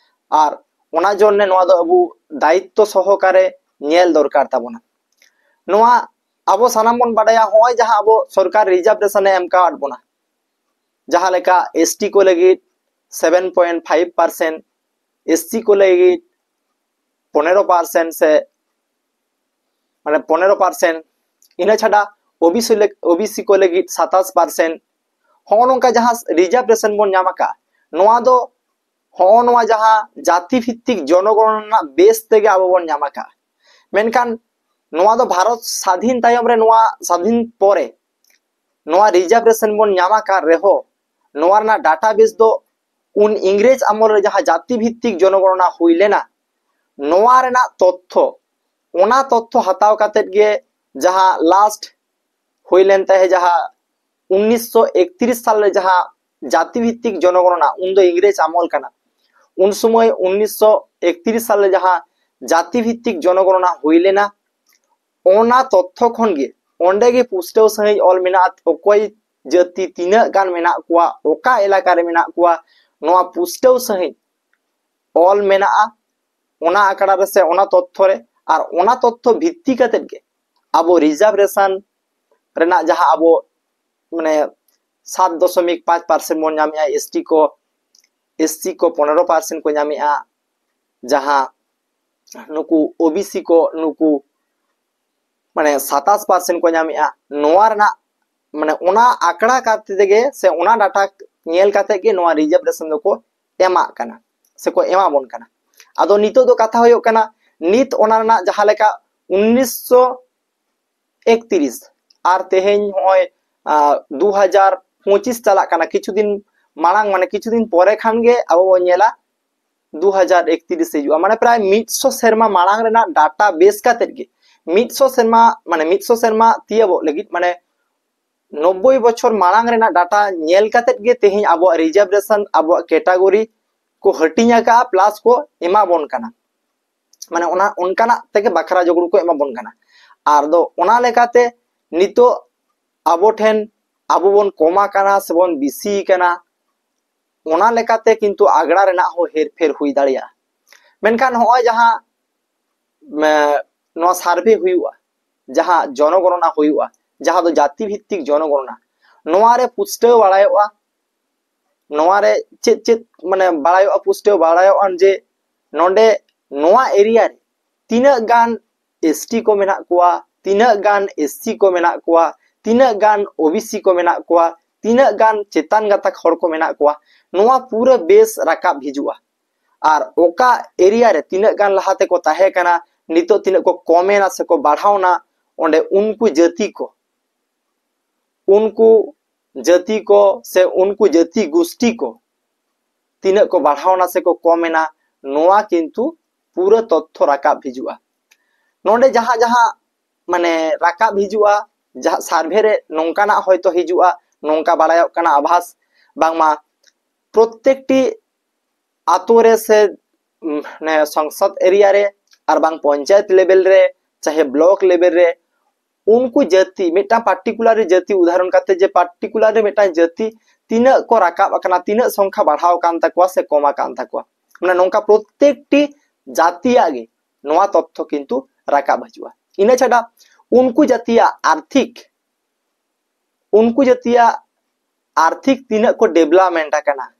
ᱟᱨ ᱚᱱᱟ ᱡᱚᱱᱱᱮ ᱱᱚᱣᱟ ᱫᱚ ᱟᱵᱚ ᱫᱟᱭᱤᱛᱛᱚ ᱥᱚᱦᱚᱠᱟᱨᱮ ᱧᱮᱞ ᱫᱚᱨᱠᱟᱨ ᱛᱟᱵᱚᱱᱟ᱾ ᱱᱚᱣᱟ ᱟᱵᱚ ᱥᱟᱱᱟᱢ ᱵᱚᱱ ᱵᱟᱰᱟᱭᱟ, ᱦᱚᱸᱜᱼᱚᱭ ᱡᱟᱦᱟᱸ ᱟᱵᱚ ᱥᱚᱨᱠᱟᱨ ᱨᱤᱡᱟᱨᱵᱷᱮᱥᱚᱱ ᱮ ᱮᱢ ᱠᱟᱣᱟᱫ ᱵᱚᱱᱟ, ᱡᱟᱦᱟᱸ ᱞᱮᱠᱟ ᱮᱥᱴᱤ ᱠᱚ ᱞᱟᱹᱜᱤᱫ seven point five percent, S C ᱠᱚ ᱞᱟᱹᱜᱤᱫ ᱯᱚᱱᱮᱨᱚ ᱯᱟᱨᱥᱮᱱᱴ ᱥᱮ ᱢᱟᱱᱮ ᱯᱚᱱᱮᱨᱚ ᱯᱟᱨᱥᱮᱱᱴ, ᱤᱱᱟᱹ ᱪᱷᱟᱰᱟ ᱳᱵᱤᱥᱤ ᱞᱟᱹᱜ-, ᱳᱵᱤᱥᱤ ᱠᱚ ᱞᱟᱹᱜᱤᱫ ᱥᱟᱛᱟᱥ ᱯᱟᱨᱥᱮᱱᱴ᱾ ᱦᱚᱸᱜᱼᱚ ᱱᱚᱝᱠᱟ ᱡᱟᱦᱟᱸ ᱨᱤᱡᱟᱨᱵᱷᱮᱥᱚᱱ ᱵᱚᱱ ᱧᱟᱢ ᱟᱠᱟᱫ, ᱱᱚᱣᱟ ᱫᱚ ᱦᱚᱸᱜᱼᱚ ᱱᱚᱣᱟ ᱡᱟᱦᱟᱸ ᱡᱟᱹᱛᱤ ᱵᱷᱤᱛᱛᱤᱠ ᱡᱚᱱᱚᱜᱚᱱᱚᱱᱟ ᱨᱮᱱᱟᱜ ᱵᱮᱥ ᱛᱮᱜᱮ ᱟᱵᱚ ᱵᱚᱱ ᱧᱟᱢ ᱟᱠᱟᱫ᱾ ᱢᱮᱱᱠᱷᱟᱱ ᱱᱚᱣᱟ ᱫᱚ ᱵᱷᱟᱨᱚᱛ ᱥᱟᱫᱷᱤᱱ ᱛᱟᱭᱚᱢ ᱨᱮ, ᱱᱚᱣᱟ ᱥᱟᱫᱷᱤᱱ ᱯᱚᱨᱮ ᱱᱚᱣᱟ ᱨᱤᱡᱟᱨᱵᱷᱮᱥᱚᱱ ᱵᱚᱱ ᱧᱟᱢ ᱟᱠᱟᱫ ᱨᱮᱦᱚᱸ, ᱱᱚᱣᱟ ᱨᱮᱱᱟᱜ ᱰᱟᱴᱟᱵᱮᱥ ᱫᱚ ᱩᱱ ᱤᱝᱨᱮᱡᱽ ᱟᱢᱚᱞ ᱨᱮ ᱡᱟᱦᱟᱸ ᱡᱟᱹᱛᱤ ᱵᱷᱤᱛᱛᱤᱠ ᱡᱚᱱᱚᱜᱚᱱᱚᱱᱟ ᱦᱩᱭ ᱞᱮᱱᱟ, ᱱᱚᱣᱟ ᱨᱮᱱᱟᱜ ᱛᱚᱛᱛᱷᱚ, ᱚᱱᱟ ᱛᱚᱛᱛᱷᱚ ᱦᱟᱛᱟᱣ ᱠᱟᱛᱮᱫ ᱜᱮ ᱡᱟᱦᱟᱸ ᱞᱟᱥᱴ ᱦᱩᱭ ᱞᱮᱱ ᱛᱟᱦᱮᱸᱫ, ᱡᱟᱦᱟᱸ ᱩᱱᱤᱥᱥᱚ ᱮᱠᱛᱨᱤᱥ ᱥᱟᱞ ᱨᱮ ᱡᱟᱦᱟᱸ ᱡᱟᱹᱛᱤ ᱵᱷᱤᱛᱛᱤᱠ ᱡᱚᱱᱚᱜᱚᱱᱚᱱᱟ, ᱩᱱᱫᱚ ᱤᱝᱨᱮᱡᱽ ᱟᱢᱚᱞ ᱠᱟᱱᱟ, ᱩᱱ ᱥᱚᱢᱚᱭ ᱩᱱᱤᱥᱥᱚ ᱮᱠᱛᱨᱤᱥ ᱥᱟᱞ ᱨᱮ ᱡᱟᱦᱟᱸ ᱡᱟᱹᱛᱤ ᱵᱷᱤᱛᱛᱤᱠ ᱡᱚᱱᱚᱜᱚᱱᱚᱱᱟ ᱦᱩᱭ ᱞᱮᱱᱟ, ᱚᱱᱟ ᱛᱚᱛᱛᱷᱚ ᱠᱷᱚᱱ ᱜᱮ, ᱚᱸᱰᱮ ᱜᱮ ᱯᱩᱥᱴᱟᱹᱣ ᱥᱟᱺᱦᱤᱡ ᱚᱞ ᱢᱮᱱᱟᱜᱼᱟ, ᱚᱠᱚᱭ ᱡᱟᱹᱛᱤ ᱛᱤᱱᱟᱹᱜ ᱜᱟᱱ ᱢᱮᱱᱟᱜ ᱠᱚᱣᱟ, ᱚᱠᱟ ᱮᱞᱟᱠᱟ ᱨᱮ ᱢᱮᱱᱟᱜ ᱠᱚᱣᱟ, ᱱᱚᱣᱟ ᱯᱩᱥᱴᱟᱹᱣ ᱥᱟᱺᱦᱤᱡ ᱚᱞ ᱢᱮᱱᱟᱜᱼᱟ ᱚᱱᱟ ᱟᱠᱲᱟ ᱨᱮ ᱥᱮ ᱚᱱᱟ ᱛᱚᱛᱛᱷᱚ ᱨᱮ᱾ ᱟᱨ ᱚᱱᱟ ᱛᱚᱛᱛᱷᱚ ᱵᱷᱤᱛᱛᱤ ᱠᱟᱛᱮᱫ ᱜᱮ ᱟᱵᱚ ᱨᱤᱡᱟᱨᱵᱷᱮᱥᱚᱱ ᱨᱮᱱᱟᱜ ᱡᱟᱦᱟᱸ ᱟᱵᱚ ᱢᱟᱱᱮ ᱥᱟᱛ ᱫᱚᱥᱚᱢᱤᱠ ᱯᱟᱸᱪ ᱯᱟᱨᱥᱮᱱᱴ ᱵᱚᱱ ᱧᱟᱢᱮᱜᱼᱟ, ᱮᱥᱴᱤ ᱠᱚ, ᱮᱥᱥᱤ ᱠᱚ ᱯᱚᱱᱮᱨᱚ ᱯᱟᱨᱥᱮᱱᱴ ᱠᱚ ᱧᱟᱢᱮᱜᱼᱟ, ᱡᱟᱦᱟᱸ ᱱᱩᱠᱩ ᱳᱵᱤᱥᱤ ᱠᱚ, ᱱᱩᱠᱩ ᱢᱟᱱᱮ ᱥᱟᱛᱟᱥ ᱯᱟᱨᱥᱮᱱᱴ ᱠᱚ ᱧᱟᱢᱮᱜᱼᱟ᱾ ᱱᱚᱣᱟ ᱨᱮᱱᱟᱜ ᱢᱟᱱᱮ ᱚᱱᱟ ᱟᱸᱠᱲᱟ ᱠᱟᱛᱮ ᱛᱮᱜᱮ ᱥᱮ ᱚᱱᱟ ᱰᱟᱴᱟ ᱧᱮᱞ ᱠᱟᱛᱮ ᱜᱮ ᱱᱚᱣᱟ ᱨᱤᱡᱟᱨᱵᱷᱮᱥᱚᱱ ᱫᱚᱠᱚ ᱮᱢᱟᱜ ᱠᱟᱱᱟ ᱥᱮ ᱠᱚ ᱮᱢᱟ ᱵᱚᱱ ᱠᱟᱱᱟ᱾ ᱟᱫᱚ ᱱᱤᱛᱚᱜ ᱫᱚ ᱠᱟᱛᱷᱟ ᱦᱩᱭᱩᱜ ᱠᱟᱱᱟ, ᱱᱤᱛ ᱚᱱᱟ ᱨᱮᱱᱟᱜ ᱡᱟᱦᱟᱸ ᱞᱮᱠᱟ ᱩᱱᱤᱥᱥᱚ ᱮᱠᱛᱤᱨᱤᱥ ᱟᱨ ᱛᱮᱦᱮᱧ ᱱᱚᱜᱼᱚᱭ ᱫᱩ ᱦᱟᱡᱟᱨ ᱯᱚᱸᱪᱤᱥ ᱪᱟᱞᱟᱜ ᱠᱟᱱᱟ, ᱠᱤᱪᱷᱩ ᱫᱤᱱ ᱢᱟᱲᱟᱝ ᱢᱟᱱᱮ ᱠᱤᱪᱷᱩ ᱫᱤᱱ ᱯᱚᱨᱮ ᱠᱷᱟᱱ ᱜᱮ ᱟᱵᱚ ᱵᱚᱱ ᱧᱮᱞᱟ ᱫᱩ ᱦᱟᱡᱟᱨ ᱮᱠᱛᱤᱨᱤᱥ ᱦᱤᱡᱩᱜᱼᱟ᱾ ᱢᱟᱱᱮ ᱯᱨᱟᱭ ᱢᱤᱫᱥᱚ ᱥᱮᱨᱢᱟ ᱢᱟᱲᱟᱝ ᱨᱮᱱᱟᱜ ᱰᱟᱴᱟ ᱵᱮᱥ ᱠᱟᱛᱮᱫ ᱜᱮ, ᱢᱤᱫᱥᱚ ᱥᱮᱨᱢᱟ ᱢᱟᱱᱮ ᱢᱤᱫᱥᱚ ᱥᱮᱨᱢᱟ ᱛᱤᱭᱟᱹᱵᱚᱜ ᱞᱟᱹᱜᱤᱫ ᱢᱟᱱᱮ ᱱᱚᱵᱵᱳᱭ ᱵᱚᱪᱷᱚᱨ ᱢᱟᱲᱟᱝ ᱨᱮᱱᱟᱜ ᱰᱟᱴᱟ ᱧᱮᱞ ᱠᱟᱛᱮᱫ ᱜᱮ ᱛᱮᱦᱮᱧ ᱟᱵᱚᱣᱟᱜ ᱨᱤᱡᱟᱨᱵᱷᱮᱥᱚᱱ, ᱟᱵᱚᱣᱟᱜ ᱠᱮᱴᱟᱜᱚᱨᱤ ᱠᱚ ᱦᱟᱹᱴᱤᱧ ᱟᱠᱟᱫᱼᱟ, ᱯᱞᱟᱥ ᱠᱚ ᱮᱢᱟ ᱵᱚᱱ ᱠᱟᱱᱟ᱾ ᱢᱟᱱᱮ ᱚᱱᱟ ᱚᱱᱠᱟᱱᱟᱜ ᱛᱮᱜᱮ ᱵᱟᱠᱷᱨᱟ ᱡᱳᱜᱲᱩ ᱠᱚ ᱮᱢᱟ ᱵᱚᱱ ᱠᱟᱱᱟ᱾ ᱟᱨ ᱫᱚ ᱚᱱᱟ ᱞᱮᱠᱟᱛᱮ ᱱᱤᱛᱚᱜ ᱟᱵᱚ ᱴᱷᱮᱱ ᱟᱵᱚ ᱵᱚᱱ ᱠᱚᱢᱟ ᱠᱟᱱᱟ ᱥᱮᱵᱚᱱ ᱵᱤᱥᱤ ᱠᱟᱱᱟ, ᱚᱱᱟ ᱞᱮᱠᱟᱛᱮ ᱠᱤᱱᱛᱩ ᱟᱜᱽᱲᱟ ᱨᱮᱱᱟᱜ ᱦᱚᱸ ᱦᱮᱨᱯᱷᱮᱨ ᱦᱩᱭ ᱫᱟᱲᱮᱭᱟᱜᱼᱟ᱾ ᱢᱮᱱᱠᱷᱟᱱ ᱱᱚᱜᱼᱚᱭ ᱡᱟᱦᱟᱸ ᱱᱚᱣᱟ ᱥᱟᱨᱵᱷᱮ ᱦᱩᱭᱩᱜᱼᱟ, ᱡᱟᱦᱟᱸ ᱡᱚᱱᱚᱜᱚᱬᱚᱱᱟ ᱦᱩᱭᱩᱜᱼᱟ, ᱡᱟᱦᱟᱸ ᱫᱚ ᱡᱟᱹᱛᱤ ᱵᱷᱤᱛᱛᱤᱠ ᱡᱚᱱᱚᱜᱚᱬᱚᱱᱟ, ᱱᱚᱣᱟ ᱨᱮ ᱯᱩᱥᱴᱟᱹᱣ ᱵᱟᱲᱟᱭᱚᱜᱼᱟ, ᱱᱚᱣᱟ ᱨᱮ ᱪᱮᱫ ᱪᱮᱫ ᱢᱟᱱᱮ ᱵᱟᱲᱟᱭᱚᱜᱼᱟ, ᱯᱩᱥᱴᱟᱹᱣ ᱵᱟᱲᱟᱭᱚᱜᱼᱟ ᱡᱮ ᱱᱚᱰᱮ ᱱᱚᱣᱟ ᱮᱨᱤᱭᱟ ᱨᱮ ᱛᱤᱱᱟᱹᱜ ᱜᱟᱱ ᱮᱥ ᱴᱤ ᱠᱚ ᱢᱮᱱᱟᱜ ᱠᱚᱣᱟ, ᱛᱤᱱᱟᱹᱜ ᱜᱟᱱ ᱮᱥ ᱥᱤ ᱠᱚ ᱢᱮᱱᱟᱜ ᱠᱚᱣᱟ, ᱛᱤᱱᱟᱹᱜ ᱜᱟᱱ ᱳ ᱵᱤ ᱥᱤ ᱠᱚ ᱢᱮᱱᱟᱜ ᱠᱚᱣᱟ, ᱛᱤᱱᱟᱹᱜ ᱜᱟᱱ ᱪᱮᱛᱟᱱ ᱜᱟᱛᱟᱠ ᱦᱚᱲ ᱠᱚ ᱢᱮᱱᱟᱜ ᱠᱚᱣᱟ, ᱱᱚᱣᱟ ᱯᱩᱨᱟᱹ ᱵᱮᱥ ᱨᱟᱠᱟᱵ ᱦᱤᱡᱩᱜᱼᱟ᱾ ᱟᱨ ᱚᱠᱟ ᱮᱨᱤᱭᱟ ᱨᱮ ᱛᱤᱱᱟᱹᱜ ᱜᱟᱱ ᱞᱟᱦᱟ ᱛᱮᱠᱚ ᱛᱟᱦᱮᱸ ᱠᱟᱱᱟ, ᱱᱤᱛᱚᱜ ᱛᱤᱱᱟᱹᱜ ᱠᱚ ᱠᱚᱢᱮᱱᱟ ᱥᱮᱠᱚ ᱵᱟᱲᱦᱟᱣᱱᱟ, ᱚᱸᱰᱮ ᱩᱱᱠᱩ ᱡᱟᱹᱛᱤ ᱠᱚ, ᱩᱱᱠᱩ ᱡᱟᱹᱛᱤ ᱠᱚ ᱥᱮ ᱩᱱᱠᱩ ᱡᱟᱹᱛᱤ ᱜᱩᱥᱴᱤ ᱠᱚ ᱛᱤᱱᱟᱹᱜ ᱠᱚ ᱵᱟᱲᱦᱟᱣᱱᱟ ᱥᱮᱠᱚ ᱠᱚᱢᱮᱱᱟ, ᱱᱚᱣᱟ ᱠᱤᱱᱛᱩ ᱯᱩᱨᱟᱹ ᱛᱚᱛᱛᱷᱚ ᱨᱟᱠᱟᱵ ᱦᱤᱡᱩᱜᱼᱟ᱾ ᱱᱚᱰᱮ ᱡᱟᱦᱟᱸ ᱡᱟᱦᱟᱸ ᱢᱟᱱᱮ ᱨᱟᱠᱟᱵ ᱦᱤᱡᱩᱜᱼᱟ, ᱡᱟᱦᱟᱸ ᱥᱟᱨᱵᱷᱮ ᱨᱮ ᱱᱚᱝᱠᱟᱱᱟᱜ ᱦᱚᱭᱛᱳ ᱦᱤᱡᱩᱜᱼᱟ, ᱱᱚᱝᱠᱟ ᱵᱟᱲᱟᱭᱚᱜ ᱠᱟᱱᱟ ᱟᱵᱷᱟᱥ, ᱵᱟᱝᱢᱟ ᱯᱨᱚᱛᱮᱠᱴᱤ ᱟᱛᱳ ᱨᱮ ᱥᱮ ᱩᱢ, ᱢᱟᱱᱮ ᱥᱚᱝᱥᱚᱫ ᱮᱨᱤᱭᱟ ᱨᱮ ᱟᱨ ᱵᱟᱝ ᱯᱚᱧᱪᱟᱭᱮᱛ ᱞᱮᱵᱮᱞ ᱨᱮ ᱪᱟᱦᱮ ᱵᱞᱚᱠ ᱞᱮᱵᱮᱞ ᱨᱮ ᱩᱱᱠᱩ ᱡᱟᱹᱛᱤ, ᱢᱤᱫᱴᱟᱝ ᱯᱟᱨᱴᱤᱠᱩᱞᱟᱨ ᱡᱟᱹᱛᱤ ᱩᱫᱟᱦᱚᱨᱚᱱ ᱠᱟᱛᱮ, ᱡᱮ ᱯᱟᱨᱴᱤᱠᱩᱞᱟᱨ ᱨᱮ ᱢᱤᱫᱴᱟᱝ ᱡᱟᱹᱛᱤ ᱛᱤᱱᱟᱹᱜ ᱠᱚ ᱨᱟᱠᱟᱵ ᱟᱠᱟᱱᱟ, ᱛᱤᱱᱟᱹᱜ ᱥᱚᱝᱠᱷᱟ ᱵᱟᱲᱦᱟᱣ ᱟᱠᱟᱱ ᱛᱟᱠᱚᱣᱟ ᱥᱮ ᱠᱚᱢ ᱟᱠᱟᱱ ᱛᱟᱠᱚᱣᱟ, ᱢᱟᱱᱮ ᱱᱚᱝᱠᱟ ᱯᱨᱚᱛᱮᱠᱴᱤ ᱡᱟᱹᱛᱤᱭᱟᱜ ᱜᱮ ᱱᱚᱣᱟ ᱛᱚᱛᱛᱷᱚ ᱠᱤᱱᱛᱩ ᱨᱟᱠᱟᱵ ᱦᱤᱡᱩᱜᱼᱟ᱾ ᱤᱱᱟᱹ ᱪᱷᱟᱰᱟ ᱩᱱᱠᱩ ᱡᱟᱹᱛᱤᱭᱟᱜ ᱟᱨᱛᱷᱤᱠ, ᱩᱱᱠᱩ ᱡᱟᱹᱛᱤᱭᱟᱜ ᱟᱨᱛᱷᱤᱠ ᱛᱤᱱᱟᱹᱜ ᱠᱚ ᱰᱮᱵᱷᱞᱚᱯᱢᱮᱱᱴ ᱟᱠᱟᱱᱟ,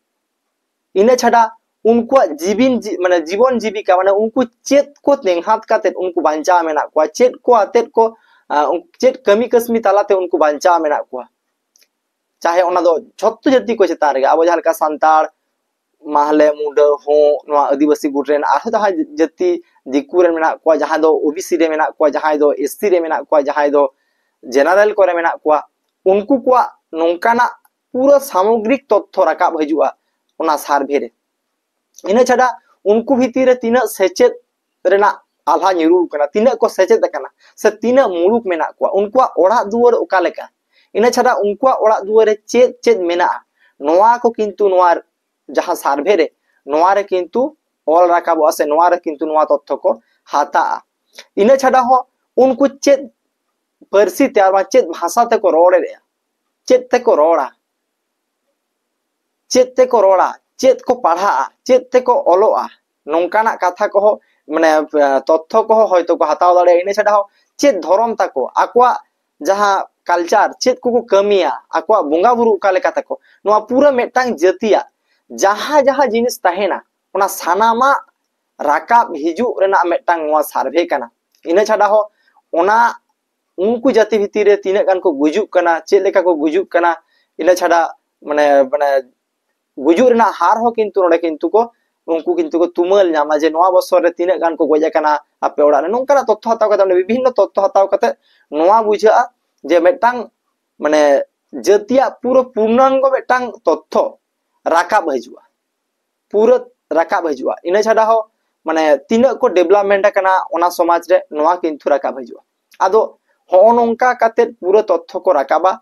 ᱤᱱᱟᱹ ᱪᱷᱟᱰᱟ ᱩᱱᱠᱩᱣᱟᱜ ᱡᱤᱵᱤᱱ ᱡᱤ- ᱢᱟᱱᱮ ᱡᱤᱵᱚᱱ ᱡᱤᱵᱤᱠᱟ, ᱢᱟᱱᱮ ᱩᱱᱠᱩ ᱪᱮᱫ ᱠᱚ ᱛᱮᱸᱜᱷᱟᱛ ᱠᱟᱛᱮᱫ ᱩᱱᱠᱩ ᱵᱟᱧᱪᱟᱣ ᱢᱮᱱᱟᱜ ᱠᱚᱣᱟ, ᱪᱮᱫ ᱠᱚ ᱟᱛᱮᱫ ᱠᱚ, ᱟᱸ, ᱩᱱ- ᱪᱮᱫ ᱠᱟᱹᱢᱤ ᱠᱟᱹᱥᱱᱤ ᱛᱟᱞᱟᱛᱮ ᱩᱱᱠᱩ ᱵᱟᱧᱪᱟᱣ ᱢᱮᱱᱟᱜ ᱠᱚᱣᱟ᱾ ᱪᱟᱦᱮ ᱚᱱᱟ ᱫᱚ ᱡᱷᱚᱛᱚ ᱡᱟᱹᱛᱤ ᱠᱚ ᱪᱮᱛᱟᱱ ᱨᱮᱜᱮ, ᱟᱵᱚ ᱡᱟᱦᱟᱸ ᱞᱮᱠᱟ ᱥᱟᱱᱛᱟᱲ, ᱢᱟᱦᱞᱮ, ᱢᱩᱰᱟᱹ, ᱦᱚᱸ, ᱱᱚᱣᱟ ᱟᱹᱫᱤᱵᱟᱹᱥᱤ ᱜᱩᱴ ᱨᱮᱱ ᱟᱨᱦᱚᱸ ᱡᱟᱦᱟᱸᱭ ᱡᱟᱹᱛᱤ ᱫᱤᱠᱩ ᱨᱮᱱ ᱢᱮᱱᱟᱜ ᱠᱚᱣᱟ, ᱡᱟᱦᱟᱸᱭ ᱫᱚ ᱳᱵᱤᱥᱤ ᱨᱮ ᱢᱮᱱᱟᱜ ᱠᱚᱣᱟ, ᱡᱟᱦᱟᱸᱭ ᱫᱚ ᱮᱥᱥᱤ ᱨᱮ ᱢᱮᱱᱟᱜ ᱠᱚᱣᱟ, ᱡᱟᱦᱟᱸᱭ ᱫᱚ ᱡᱮᱱᱟᱨᱮᱞ ᱠᱚᱨᱮ ᱢᱮᱱᱟᱜ ᱠᱚᱣᱟ, ᱩᱱᱠᱩ ᱠᱚᱣᱟᱜ ᱱᱚᱝᱠᱟᱱᱟᱜ ᱯᱩᱨᱟᱹ ᱥᱟᱢᱚᱜᱽᱨᱤᱠ ᱛᱚᱛᱛᱷᱚ ᱨᱟᱠᱟᱵ ᱦᱤᱡᱩᱜᱼᱟ ᱚᱱᱟ ᱥᱟᱨᱵᱷᱮ ᱨᱮ᱾ ᱤᱱᱟᱹ ᱪᱷᱟᱰᱟ ᱩᱱᱠᱩ ᱵᱷᱤᱛᱤᱨ ᱨᱮ ᱛᱤᱱᱟᱹᱜ ᱥᱮᱪᱮᱫ ᱨᱮᱱᱟᱜ ᱟᱞᱦᱟ ᱧᱩᱨᱩ ᱠᱟᱱᱟ, ᱛᱤᱱᱟᱹᱜ ᱠᱚ ᱥᱮᱪᱮᱫ ᱟᱠᱟᱱᱟ, ᱥᱮ ᱛᱤᱱᱟᱹᱜ ᱢᱩᱞᱩᱠ ᱢᱮᱱᱟᱜ ᱠᱚᱣᱟ, ᱩᱱᱠᱩᱣᱟᱜ ᱚᱲᱟᱜ ᱫᱩᱣᱟᱹᱨ ᱚᱠᱟ ᱞᱮᱠᱟ᱾ ᱤᱱᱟᱹ ᱪᱷᱟᱰᱟ ᱩᱱᱠᱩᱣᱟᱜ ᱚᱲᱟᱜ ᱫᱩᱣᱟᱹᱨ ᱨᱮ ᱪᱮᱫ ᱪᱮᱫ ᱢᱮᱱᱟᱜᱼᱟ, ᱱᱚᱣᱟ ᱠᱚ ᱠᱤᱱᱛᱩ ᱱᱚᱣᱟ ᱡᱟᱦᱟᱸ ᱥᱟᱨᱵᱷᱮ ᱨᱮ, ᱱᱚᱣᱟ ᱨᱮ ᱠᱤᱱᱛᱩ ᱚᱞ ᱨᱟᱠᱟᱵᱚᱜᱼᱟ ᱥᱮ ᱱᱚᱣᱟ ᱨᱮ ᱠᱤᱱᱛᱩ ᱱᱚᱣᱟ ᱛᱚᱛᱛᱷᱚ ᱠᱚ ᱦᱟᱛᱟᱜᱼᱟ᱾ ᱤᱱᱟᱹ ᱪᱷᱟᱰᱟ ᱦᱚᱸ ᱩᱱᱠᱩ ᱪᱮᱫ ᱯᱟᱹᱨᱥᱤ ᱛᱮ ᱟᱨ ᱵᱟᱝ ᱪᱮᱫ ᱵᱷᱟᱥᱟ ᱛᱮᱠᱚ ᱨᱚᱲᱮᱫᱼᱟ, ᱪᱮᱫ ᱛᱮᱠᱚ ᱨᱚᱲᱟ, ᱪᱮᱫ ᱛᱮᱠᱚ ᱨᱚᱲᱟ, ᱪᱮᱫ ᱠᱚ ᱯᱟᱲᱦᱟᱜᱼᱟ, ᱪᱮᱫ ᱛᱮᱠᱚ ᱚᱞᱚᱜᱼᱟ, ᱱᱚᱝᱠᱟᱱᱟᱜ ᱠᱟᱛᱷᱟ ᱠᱚᱦᱚᱸ, ᱢᱟᱱᱮ, ᱛᱚᱛᱛᱷᱚ ᱠᱚᱦᱚᱸ ᱦᱚᱭᱛᱳ ᱠᱚ ᱦᱟᱛᱟᱣ ᱫᱟᱲᱮᱭᱟᱜᱼᱟ᱾ ᱤᱱᱟᱹ ᱪᱷᱟᱰᱟ ᱦᱚᱸ ᱪᱮᱫ ᱫᱷᱚᱨᱚᱢ ᱛᱟᱠᱚ, ᱟᱠᱚᱣᱟᱜ ᱡᱟᱦᱟᱸ ᱠᱟᱞᱪᱟᱨ, ᱪᱮᱫ ᱠᱚᱠᱚ ᱠᱟᱹᱢᱤᱭᱟ, ᱟᱠᱚᱣᱟᱜ ᱵᱚᱸᱜᱟ ᱵᱩᱨᱩ ᱚᱠᱟ ᱞᱮᱠᱟ ᱛᱟᱠᱚ, ᱱᱚᱣᱟ ᱯᱩᱨᱟᱹ ᱢᱤᱫᱴᱟᱝ ᱡᱟᱹᱛᱤᱭᱟᱜ ᱡᱟᱦᱟᱸ ᱡᱟᱦᱟᱸ ᱡᱤᱱᱤᱥ ᱛᱟᱦᱮᱱᱟ, ᱚᱱᱟ ᱥᱟᱱᱟᱢᱟᱜ ᱨᱟᱠᱟᱵ ᱦᱤᱡᱩᱜ ᱨᱮᱱᱟᱜ ᱢᱤᱫᱴᱟᱝ ᱱᱚᱣᱟ ᱥᱟᱨᱵᱷᱮ ᱠᱟᱱᱟ᱾ ᱤᱱᱟᱹ ᱪᱷᱟᱰᱟ ᱦᱚᱸ ᱚᱱᱟ ᱩᱱᱠᱩ ᱡᱟᱹᱛᱤ ᱵᱷᱤᱛᱤᱨ ᱨᱮ ᱛᱤᱱᱟᱹᱜ ᱜᱟᱱ ᱠᱚ ᱜᱩᱡᱩᱜ ᱠᱟᱱᱟ, ᱪᱮᱫ ᱞᱮᱠᱟ ᱠᱚ ᱜᱩᱡᱩᱜ ᱠᱟᱱᱟ, ᱤᱱᱟᱹ ᱪᱷᱟᱰᱟ ᱢᱟᱱᱮ, ᱢᱟᱱᱮ ᱜᱩᱡᱩᱜ ᱨᱮᱱᱟᱜ ᱦᱟᱨ ᱦᱚᱸ ᱠᱤᱱᱛᱩ ᱱᱚᱰᱮ ᱠᱤᱱᱛᱩ ᱠᱚ, ᱩᱱᱠᱩ ᱠᱤᱱᱛᱩ ᱠᱚ ᱛᱩᱢᱟᱹᱞ ᱧᱟᱢᱟ ᱡᱮ ᱱᱚᱣᱟ ᱵᱚᱥᱚᱨ ᱨᱮ ᱛᱤᱱᱟᱹᱜ ᱜᱟᱱ ᱠᱚ ᱜᱚᱡ ᱟᱠᱟᱱᱟ ᱟᱯᱮ ᱚᱲᱟᱜ ᱨᱮ᱾ ᱱᱚᱝᱠᱟᱱᱟᱜ ᱛᱚᱛᱛᱷᱚ ᱦᱟᱛᱟᱣ ᱠᱟᱛᱮ, ᱚᱸᱰᱮ ᱵᱤᱵᱷᱤᱱᱱᱚ ᱛᱚᱛᱛᱷᱚ ᱦᱟᱛᱟᱣ ᱠᱟᱛᱮ ᱱᱚᱣᱟ ᱵᱩᱡᱷᱟᱹᱜᱼᱟ ᱡᱮ ᱢᱤᱫᱴᱟᱝ, ᱢᱟᱱᱮ, ᱡᱟᱹᱛᱤᱭᱟᱜ ᱯᱩᱨᱟᱹ ᱯᱩᱨᱱᱟᱝᱜᱚ ᱢᱤᱫᱴᱟᱝ ᱛᱚᱛᱛᱷᱚ ᱨᱟᱠᱟᱵ ᱦᱤᱡᱩᱜᱼᱟ, ᱯᱩᱨᱟᱹ ᱨᱟᱠᱟᱵ ᱦᱤᱡᱩᱜᱼᱟ᱾ ᱤᱱᱟᱹ ᱪᱷᱟᱰᱟ ᱦᱚᱸ, ᱢᱟᱱᱮ, ᱛᱤᱱᱟᱹᱜ ᱠᱚ ᱰᱮᱵᱷᱞᱚᱯᱢᱮᱱᱴ ᱟᱠᱟᱱᱟ ᱚᱱᱟ ᱥᱚᱢᱟᱡᱽ ᱨᱮ, ᱱᱚᱣᱟ ᱠᱤᱱᱛᱩ ᱨᱟᱠᱟᱵ ᱦᱤᱡᱩᱜᱼᱟ᱾ ᱟᱫᱚ ᱦᱚᱸᱜᱼᱚ ᱱᱚᱝᱠᱟ ᱠᱟᱛᱮᱫ ᱯᱩᱨᱟᱹ ᱛᱚᱛᱛᱷᱚ ᱠᱚ ᱨᱟᱠᱟᱵᱟ᱾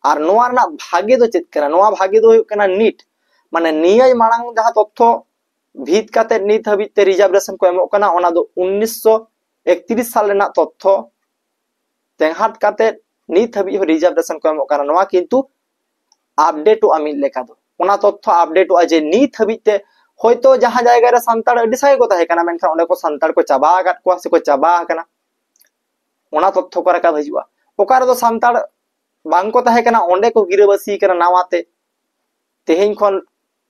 ᱟᱨ ᱱᱚᱣᱟ ᱨᱮᱱᱟᱜ ᱵᱷᱟᱜᱮ ᱫᱚ ᱪᱮᱫ ᱠᱟᱱᱟ? ᱱᱚᱣᱟ ᱵᱷᱟᱜᱮ ᱫᱚ ᱦᱩᱭᱩᱜ ᱠᱟᱱᱟ ᱱᱤᱴ, ᱢᱟᱱᱮ, ᱱᱤᱭᱟᱹ ᱢᱟᱲᱟᱝ ᱡᱟᱦᱟᱸ ᱛᱚᱛᱛᱷᱚ ᱵᱷᱤᱛ ᱠᱟᱛᱮᱫ ᱱᱤᱛ ᱦᱟᱹᱵᱤᱡ ᱛᱮ ᱨᱤᱡᱟᱨᱵᱷᱮᱥᱚᱱ ᱠᱚ ᱮᱢᱚᱜ ᱠᱟᱱᱟ, ᱚᱱᱟ ᱫᱚ ᱩᱱᱤᱥᱥᱚ ᱮᱠᱛᱨᱤᱥ ᱥᱟᱞ ᱨᱮᱱᱟᱜ ᱛᱚᱛᱛᱷᱚ ᱛᱮᱸᱦᱟᱴ ᱠᱟᱛᱮᱫ ᱱᱤᱛ ᱦᱟᱹᱵᱤᱡ ᱦᱚᱸ ᱨᱤᱡᱟᱨᱵᱷᱮᱥᱚᱱ ᱠᱚ ᱮᱢᱚᱜ ᱠᱟᱱᱟ᱾ ᱱᱚᱣᱟ ᱠᱤᱱᱛᱩ ᱟᱯᱰᱮᱴᱚᱜᱼᱟ ᱢᱤᱫ ᱞᱮᱠᱟ ᱫᱚ, ᱚᱱᱟ ᱛᱚᱛᱛᱷᱚ ᱟᱯᱰᱮᱴᱚᱜᱼᱟ ᱡᱮ ᱱᱤᱛ ᱦᱟᱹᱵᱤᱡ ᱛᱮ ᱦᱚᱭᱛᱳ ᱡᱟᱦᱟᱸ ᱡᱟᱭᱜᱟ ᱨᱮ ᱥᱟᱱᱛᱟᱲ ᱟᱹᱰᱤ ᱥᱟᱸᱜᱮ ᱠᱚ ᱛᱟᱦᱮᱸ ᱠᱟᱱᱟ, ᱢᱮᱱᱠᱷᱟᱱ ᱚᱸᱰᱮ ᱠᱚ ᱥᱟᱱᱛᱟᱲ ᱠᱚ ᱪᱟᱵᱟ ᱟᱠᱟᱫ ᱠᱚᱣᱟ ᱥᱮᱠᱚ ᱪᱟᱵᱟ ᱟᱠᱟᱱᱟ, ᱚᱱᱟ ᱛᱚᱛᱛᱷᱚ ᱠᱚ ᱨᱟᱠᱟᱵ ᱦᱤᱡᱩᱜᱼᱟ᱾ ᱚᱠᱟ ᱨᱮᱫᱚ ᱥᱟᱱᱛᱟᱲ ᱵᱟᱝ ᱠᱚ ᱛᱟᱦᱮᱸ ᱠᱟᱱᱟ, ᱚᱸᱰᱮ ᱠᱚ ᱜᱤᱨᱟᱹᱵᱟᱹᱥᱤ ᱠᱟᱱᱟ ᱱᱟᱣᱟ ᱛᱮ᱾ ᱛᱮᱦᱮᱧ ᱠᱷᱚᱱ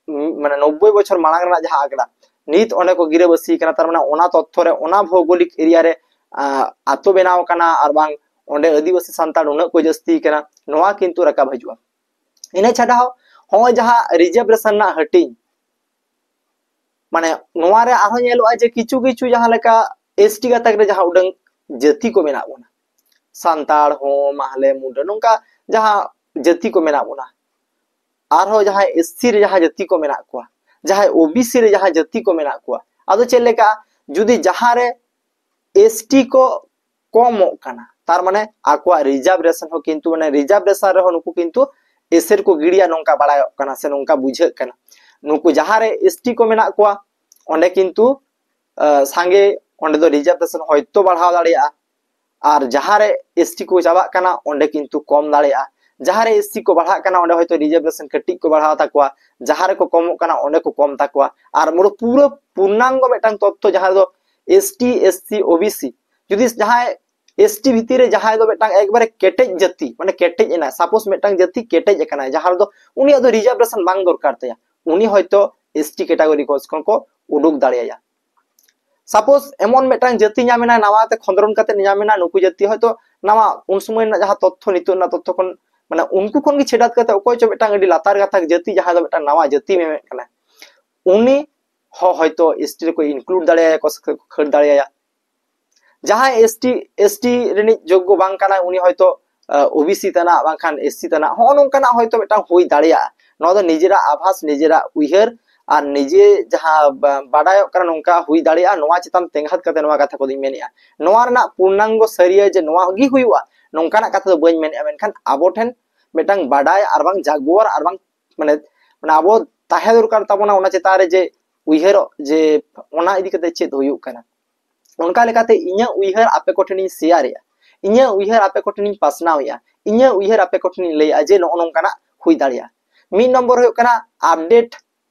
ᱢᱟᱱᱮ ᱱᱚᱵᱵᱳᱭ ᱵᱚᱪᱷᱚᱨ ᱢᱟᱲᱟᱝ ᱨᱮᱱᱟᱜ ᱡᱟᱦᱟᱸ ᱟᱠᱲᱟ, ᱱᱤᱛ ᱚᱸᱰᱮ ᱠᱚ ᱜᱤᱨᱟᱹᱵᱟᱹᱥᱤ ᱠᱟᱱᱟ᱾ ᱛᱟᱨ ᱢᱟᱱᱮ ᱚᱱᱟ ᱛᱚᱛᱛᱷᱚ ᱨᱮ, ᱚᱱᱟ ᱵᱷᱳᱜᱳᱞᱤᱠ ᱮᱨᱤᱭᱟ ᱨᱮ ᱟᱛᱳ ᱵᱮᱱᱟᱣ ᱠᱟᱱᱟ, ᱟᱨ ᱵᱟᱝ ᱚᱸᱰᱮ ᱟᱹᱫᱤᱵᱟᱹᱥᱤ ᱥᱟᱱᱛᱟᱲ ᱩᱱᱟᱹᱜ ᱠᱚ ᱡᱟᱹᱥᱛᱤ ᱠᱟᱱᱟ, ᱱᱚᱣᱟ ᱠᱤᱱᱛᱩ ᱨᱟᱠᱟᱵ ᱦᱤᱡᱩᱜᱼᱟ᱾ ᱤᱱᱟᱹ ᱪᱷᱟᱰᱟ ᱦᱚᱸ ᱦᱚᱸᱜᱼᱚᱭ ᱡᱟᱦᱟᱸ ᱨᱤᱡᱟᱨᱵᱷᱮᱥᱚᱱ ᱨᱮᱱᱟᱜ ᱦᱟᱹᱴᱤᱧ, ᱢᱟᱱᱮ ᱱᱚᱣᱟ ᱨᱮ ᱟᱨᱦᱚᱸ ᱧᱮᱞᱚᱜᱼᱟ ᱡᱮ ᱠᱤᱪᱷᱩ ᱠᱤᱪᱷᱩ ᱡᱟᱦᱟᱸ ᱞᱮᱠᱟ ᱮᱥᱴᱤ ᱜᱟᱛᱟᱠ ᱨᱮ ᱡᱟᱦᱟᱸ ᱩᱰᱟᱹᱝ ᱡᱟᱹᱛᱤ ᱠᱚ ᱢᱮᱱᱟᱜ ᱵᱚᱱᱟ, ᱥᱟᱱᱛᱟᱲ ᱦᱚᱸ, ᱢᱟᱦᱞᱮ, ᱢᱩᱰᱟᱹ, ᱱᱚᱝᱠᱟ ᱡᱟᱦᱟᱸ ᱡᱟᱹᱛᱤ ᱠᱚ ᱢᱮᱱᱟᱜ ᱵᱚᱱᱟ, ᱟᱨᱦᱚᱸ ᱡᱟᱦᱟᱸᱭ ᱮᱥᱥᱤ ᱨᱮ ᱡᱟᱦᱟᱸ ᱡᱟᱹᱛᱤ ᱠᱚ ᱢᱮᱱᱟᱜ ᱠᱚᱣᱟ, ᱡᱟᱦᱟᱸᱭ ᱳᱵᱤᱥᱤ ᱨᱮ ᱡᱟᱦᱟᱸ ᱡᱟᱹᱛᱤ ᱠᱚ ᱢᱮᱱᱟᱜ ᱠᱚᱣᱟ, ᱟᱫᱚ ᱪᱮᱫ ᱞᱮᱠᱟ, ᱡᱩᱫᱤ ᱡᱟᱦᱟᱸ ᱨᱮ ᱮᱥᱴᱤ ᱠᱚ ᱠᱚᱢᱚᱜ ᱠᱟᱱᱟ, ᱛᱟᱨ ᱢᱟᱱᱮ ᱟᱠᱚᱣᱟᱜ ᱨᱤᱡᱟᱨᱵᱷᱮᱥᱚᱱ ᱦᱚᱸ ᱠᱤᱱᱛᱩ, ᱢᱟᱱᱮ ᱨᱤᱡᱟᱨᱵᱷᱮᱥᱚᱱ ᱨᱮᱦᱚᱸ ᱱᱩᱠᱩ ᱠᱤᱱᱛᱩ ᱮᱥᱮᱨ ᱠᱚ ᱜᱤᱰᱤᱭᱟ, ᱱᱚᱝᱠᱟ ᱵᱟᱲᱟᱭᱚᱜ ᱠᱟᱱᱟ ᱥᱮ ᱱᱚᱝᱠᱟ ᱵᱩᱡᱷᱟᱹᱜ ᱠᱟᱱᱟ᱾ ᱱᱩᱠᱩ ᱡᱟᱦᱟᱸ ᱨᱮ ᱮᱥᱴᱤ ᱠᱚ ᱢᱮᱱᱟᱜ ᱠᱚᱣᱟ, ᱚᱸᱰᱮ ᱠᱤᱱᱛᱩ ᱥᱟᱸᱜᱮ, ᱚᱸᱰᱮ ᱫᱚ ᱨᱤᱡᱟᱨᱵᱷᱮᱥᱚᱱ ᱦᱚᱭᱛᱳ ᱵᱟᱲᱦᱟᱣ ᱫᱟᱲᱮᱭᱟᱜᱼᱟ᱾ ᱟᱨ ᱡᱟᱦᱟᱸ ᱨᱮ ᱮᱥᱴᱤ ᱠᱚ ᱪᱟᱵᱟᱜ ᱠᱟᱱᱟ, ᱚᱸᱰᱮ ᱠᱤᱱᱛᱩ ᱠᱚᱢ ᱫᱟᱲᱮᱭᱟᱜᱼᱟ᱾ ᱡᱟᱦᱟᱸ ᱨᱮ ᱮᱥᱴᱤ ᱠᱚ ᱵᱟᱲᱦᱟᱜ ᱠᱟᱱᱟ, ᱚᱸᱰᱮ ᱦᱚᱭᱛᱳ ᱨᱤᱡᱟᱨᱵᱷᱮᱥᱚᱱ ᱠᱟᱹᱴᱤᱡ ᱠᱚ ᱵᱟᱲᱦᱟᱣ ᱛᱟᱠᱚᱣᱟ᱾ ᱡᱟᱦᱟᱸ ᱨᱮᱠᱚ ᱠᱚᱢᱚᱜ ᱠᱟᱱᱟ, ᱚᱸᱰᱮ ᱠᱚ ᱠᱚᱢ ᱛᱟᱠᱚᱣᱟ᱾ ᱟᱨ ᱢᱩᱨ-, ᱯᱩᱨᱟᱹ ᱯᱩᱨᱱᱟᱝᱜᱚ ᱢᱤᱫᱴᱟᱝ ᱛᱚᱛᱛᱷᱚ, ᱡᱟᱦᱟᱸ ᱨᱮᱫᱚ ᱮᱥᱴᱤ, ᱮᱥᱥᱤ, ᱳᱵᱤᱥᱤ, ᱡᱩᱫᱤ ᱡᱟᱦᱟᱸᱭ ᱮᱥᱴᱤ ᱵᱷᱤᱛᱤᱨ ᱨᱮ ᱡᱟᱦᱟᱸᱭ ᱫᱚ ᱢᱤᱫᱴᱟᱝ ᱮᱠᱵᱟᱨᱮ ᱠᱮᱴᱮᱡ ᱡᱟᱹᱛᱤ, ᱢᱟᱱᱮ ᱠᱮᱴᱮᱡ ᱮᱱᱟᱭ, ᱥᱟᱯᱳᱡ ᱢᱤᱫᱴᱟᱝ ᱡᱟᱹᱛᱤ ᱠᱮᱴᱮᱡ ᱟᱠᱟᱱᱟᱭ, ᱡᱟᱦᱟᱸ ᱨᱮᱫᱚ ᱩᱱᱤᱭᱟᱜ ᱫᱚ ᱨᱤᱡᱟᱨᱵᱷᱮᱥᱚᱱ ᱵᱟᱝ ᱫᱚᱨᱠᱟᱨ ᱛᱟᱭᱟ, ᱩᱱᱤ ᱦᱚᱭᱛᱳ ᱮᱥᱴᱤ ᱠᱮᱴᱟᱜᱚᱨᱤ ᱠᱷᱚᱱ ᱠᱚ ᱩᱰᱩᱠ ᱫᱟᱲᱮᱭᱟᱭᱟ᱾ ᱥᱟᱯᱳᱡ ᱮᱢᱚᱱ ᱢᱤᱫᱴᱟᱝ ᱡᱟᱹᱛᱤ ᱧᱟᱢ ᱮᱱᱟ, ᱱᱟᱣᱟ ᱛᱮ ᱠᱷᱚᱸᱫᱽᱨᱚᱱ ᱠᱟᱛᱮ ᱧᱟᱢ ᱮᱱᱟ, ᱱᱩᱠᱩ ᱡᱟᱹᱛᱤ ᱦᱚᱭᱛᱳ ᱱᱟᱣᱟ, ᱩᱱ ᱥᱚᱢᱚᱭ ᱨᱮᱱᱟᱜ ᱡᱟᱦᱟᱸ ᱛᱚᱛᱛᱷᱚ, ᱱᱤᱛᱚᱜ ᱨᱮᱱᱟᱜ ᱛᱚᱛᱛᱷᱚ ᱠᱷᱚᱱ, ᱢᱟᱱᱮ ᱩᱱᱠᱩ ᱠᱷᱚᱱ ᱜᱮ ᱪᱷᱮᱰᱟᱛ ᱠᱟᱛᱮ ᱚᱠᱚᱭ ᱪᱚ ᱢᱤᱫᱴᱟᱝ ᱟᱹᱰᱤ ᱞᱟᱛᱟᱨ ᱜᱟᱛᱟᱠ ᱡᱟᱹᱛᱤ, ᱡᱟᱦᱟᱸᱭ ᱫᱚ ᱢᱤᱫᱴᱟᱝ ᱱᱟᱣᱟ ᱡᱟᱹᱛᱤ ᱢᱮᱢᱮᱫ ᱠᱟᱱᱟᱭ, ᱩᱱᱤ ᱦᱚᱸ ᱦᱚᱭᱛᱳ ᱮᱥᱴᱤ ᱨᱮᱠᱚ ᱤᱱᱠᱞᱩᱰ ᱫᱟᱲᱮᱭᱟᱭᱟ ᱠᱚ ᱥᱮ ᱠᱚ ᱠᱷᱟᱹᱲ ᱫᱟᱲᱮᱭᱟᱭᱟ᱾ ᱡᱟᱦᱟᱸᱭ ᱮᱥᱴᱤ, ᱮᱥᱴᱤ ᱨᱤᱱᱤᱡ ᱡᱳᱜᱽᱜᱚ ᱵᱟᱝ ᱠᱟᱱᱟᱭ, ᱩᱱᱤ ᱦᱚᱭᱛᱳ, ᱟ, ᱳᱵᱤᱥᱤ ᱛᱟᱱᱟᱜ ᱵᱟᱝᱠᱷᱟᱱ ᱮᱥᱥᱤ ᱛᱟᱱᱟᱜ, ᱦᱚᱸᱜᱼᱚ ᱱᱚᱝᱠᱟᱱᱟᱜ ᱦᱚᱭᱛᱳ ᱢᱤᱫᱴᱟᱝ ᱦᱩᱭ ᱫᱟᱲᱮᱭᱟᱜᱼᱟ᱾ ᱱᱚᱣᱟ ᱫᱚ ᱱᱤᱡᱮᱨᱟᱜ ᱟᱵᱷᱟᱥ, ᱱᱤᱡᱮᱨᱟᱜ ᱩᱭᱦᱟᱹᱨ ᱟᱨ ᱱᱤᱡᱮ ᱡᱟᱦᱟᱸ ᱵᱟ-, ᱵᱟᱰᱟᱭᱚᱜ ᱠᱟᱱᱟ, ᱱᱚᱝᱠᱟ ᱦᱩᱭ ᱫᱟᱲᱮᱭᱟᱜᱼᱟ, ᱱᱚᱣᱟ ᱪᱮᱛᱟᱱ ᱛᱮᱸᱜᱟᱛ ᱠᱟᱛᱮ ᱱᱚᱣᱟ ᱠᱟᱛᱷᱟ ᱠᱚᱫᱚᱧ ᱢᱮᱱᱮᱫᱼᱟ᱾ ᱱᱚᱣᱟ ᱨᱮᱱᱟᱜ ᱯᱩᱨᱱᱟᱝᱜᱚ ᱥᱟᱹᱨᱤᱭᱟᱹ ᱡᱮ ᱱᱚᱣᱟ ᱜᱮ ᱦᱩᱭᱩᱜᱼᱟ, ᱱᱚᱝᱠᱟᱱᱟᱜ ᱠᱟᱛᱷᱟ ᱫᱚ ᱵᱟᱹᱧ ᱢᱮᱱᱮᱫᱼᱟ, ᱢᱮᱱᱠᱷᱟᱱ ᱟᱵᱚ ᱴᱷᱮᱱ ᱢᱤᱫᱴᱟᱝ ᱵᱟᱰᱟᱭ ᱟᱨ ᱵᱟᱝ ᱡᱟᱜᱩᱣᱟᱨ ᱟᱨ ᱵᱟᱝ, ᱢᱟᱱᱮ, ᱢᱟᱱᱮ ᱟᱵᱚ ᱛᱟᱦᱮᱸ ᱫᱚᱨᱠᱟᱨ ᱛᱟᱵᱚᱱᱟ ᱚᱱᱟ ᱪᱮᱛᱟᱱ ᱨᱮ ᱡᱮ ᱩᱭᱦᱟᱹᱨᱚᱜ ᱡᱮ ᱚᱱᱟ ᱤᱫᱤ ᱠᱟᱛᱮ ᱪᱮᱫ ᱦᱩᱭᱩᱜ ᱠᱟᱱᱟ᱾ ᱚᱱᱠᱟ ᱞᱮᱠᱟᱛᱮ ᱤᱧᱟᱹᱜ ᱩᱭᱦᱟᱹᱨ ᱟᱯᱮ ᱠᱚᱴᱷᱮᱱᱤᱧ ᱥᱮᱭᱟᱨᱮᱜᱼᱟ, ᱤᱧᱟᱹᱜ ᱩᱭᱦᱟᱹᱨ ᱟᱯᱮ ᱠᱚᱴᱷᱮᱱᱤᱧ ᱯᱟᱥᱱᱟᱣᱮᱜᱼᱟ, ᱤᱧᱟᱹᱜ ᱩᱭᱦᱟᱹᱨ ᱟᱯᱮ ᱠᱚᱴᱷᱮᱱᱤᱧ ᱞᱟᱹᱭᱮᱜᱼᱟ ᱡᱮ ᱱᱚᱜᱼᱚ ᱱᱚᱝᱠᱟᱱᱟᱜ ᱦᱩᱭ ᱫᱟᱲᱮᱭᱟᱜᱼᱟ᱾ ᱢᱤᱫ ᱱᱚᱢᱵᱚᱨ ᱦᱩᱭᱩᱜ ᱠᱟᱱᱟ ᱟᱯᱰᱮᱴ,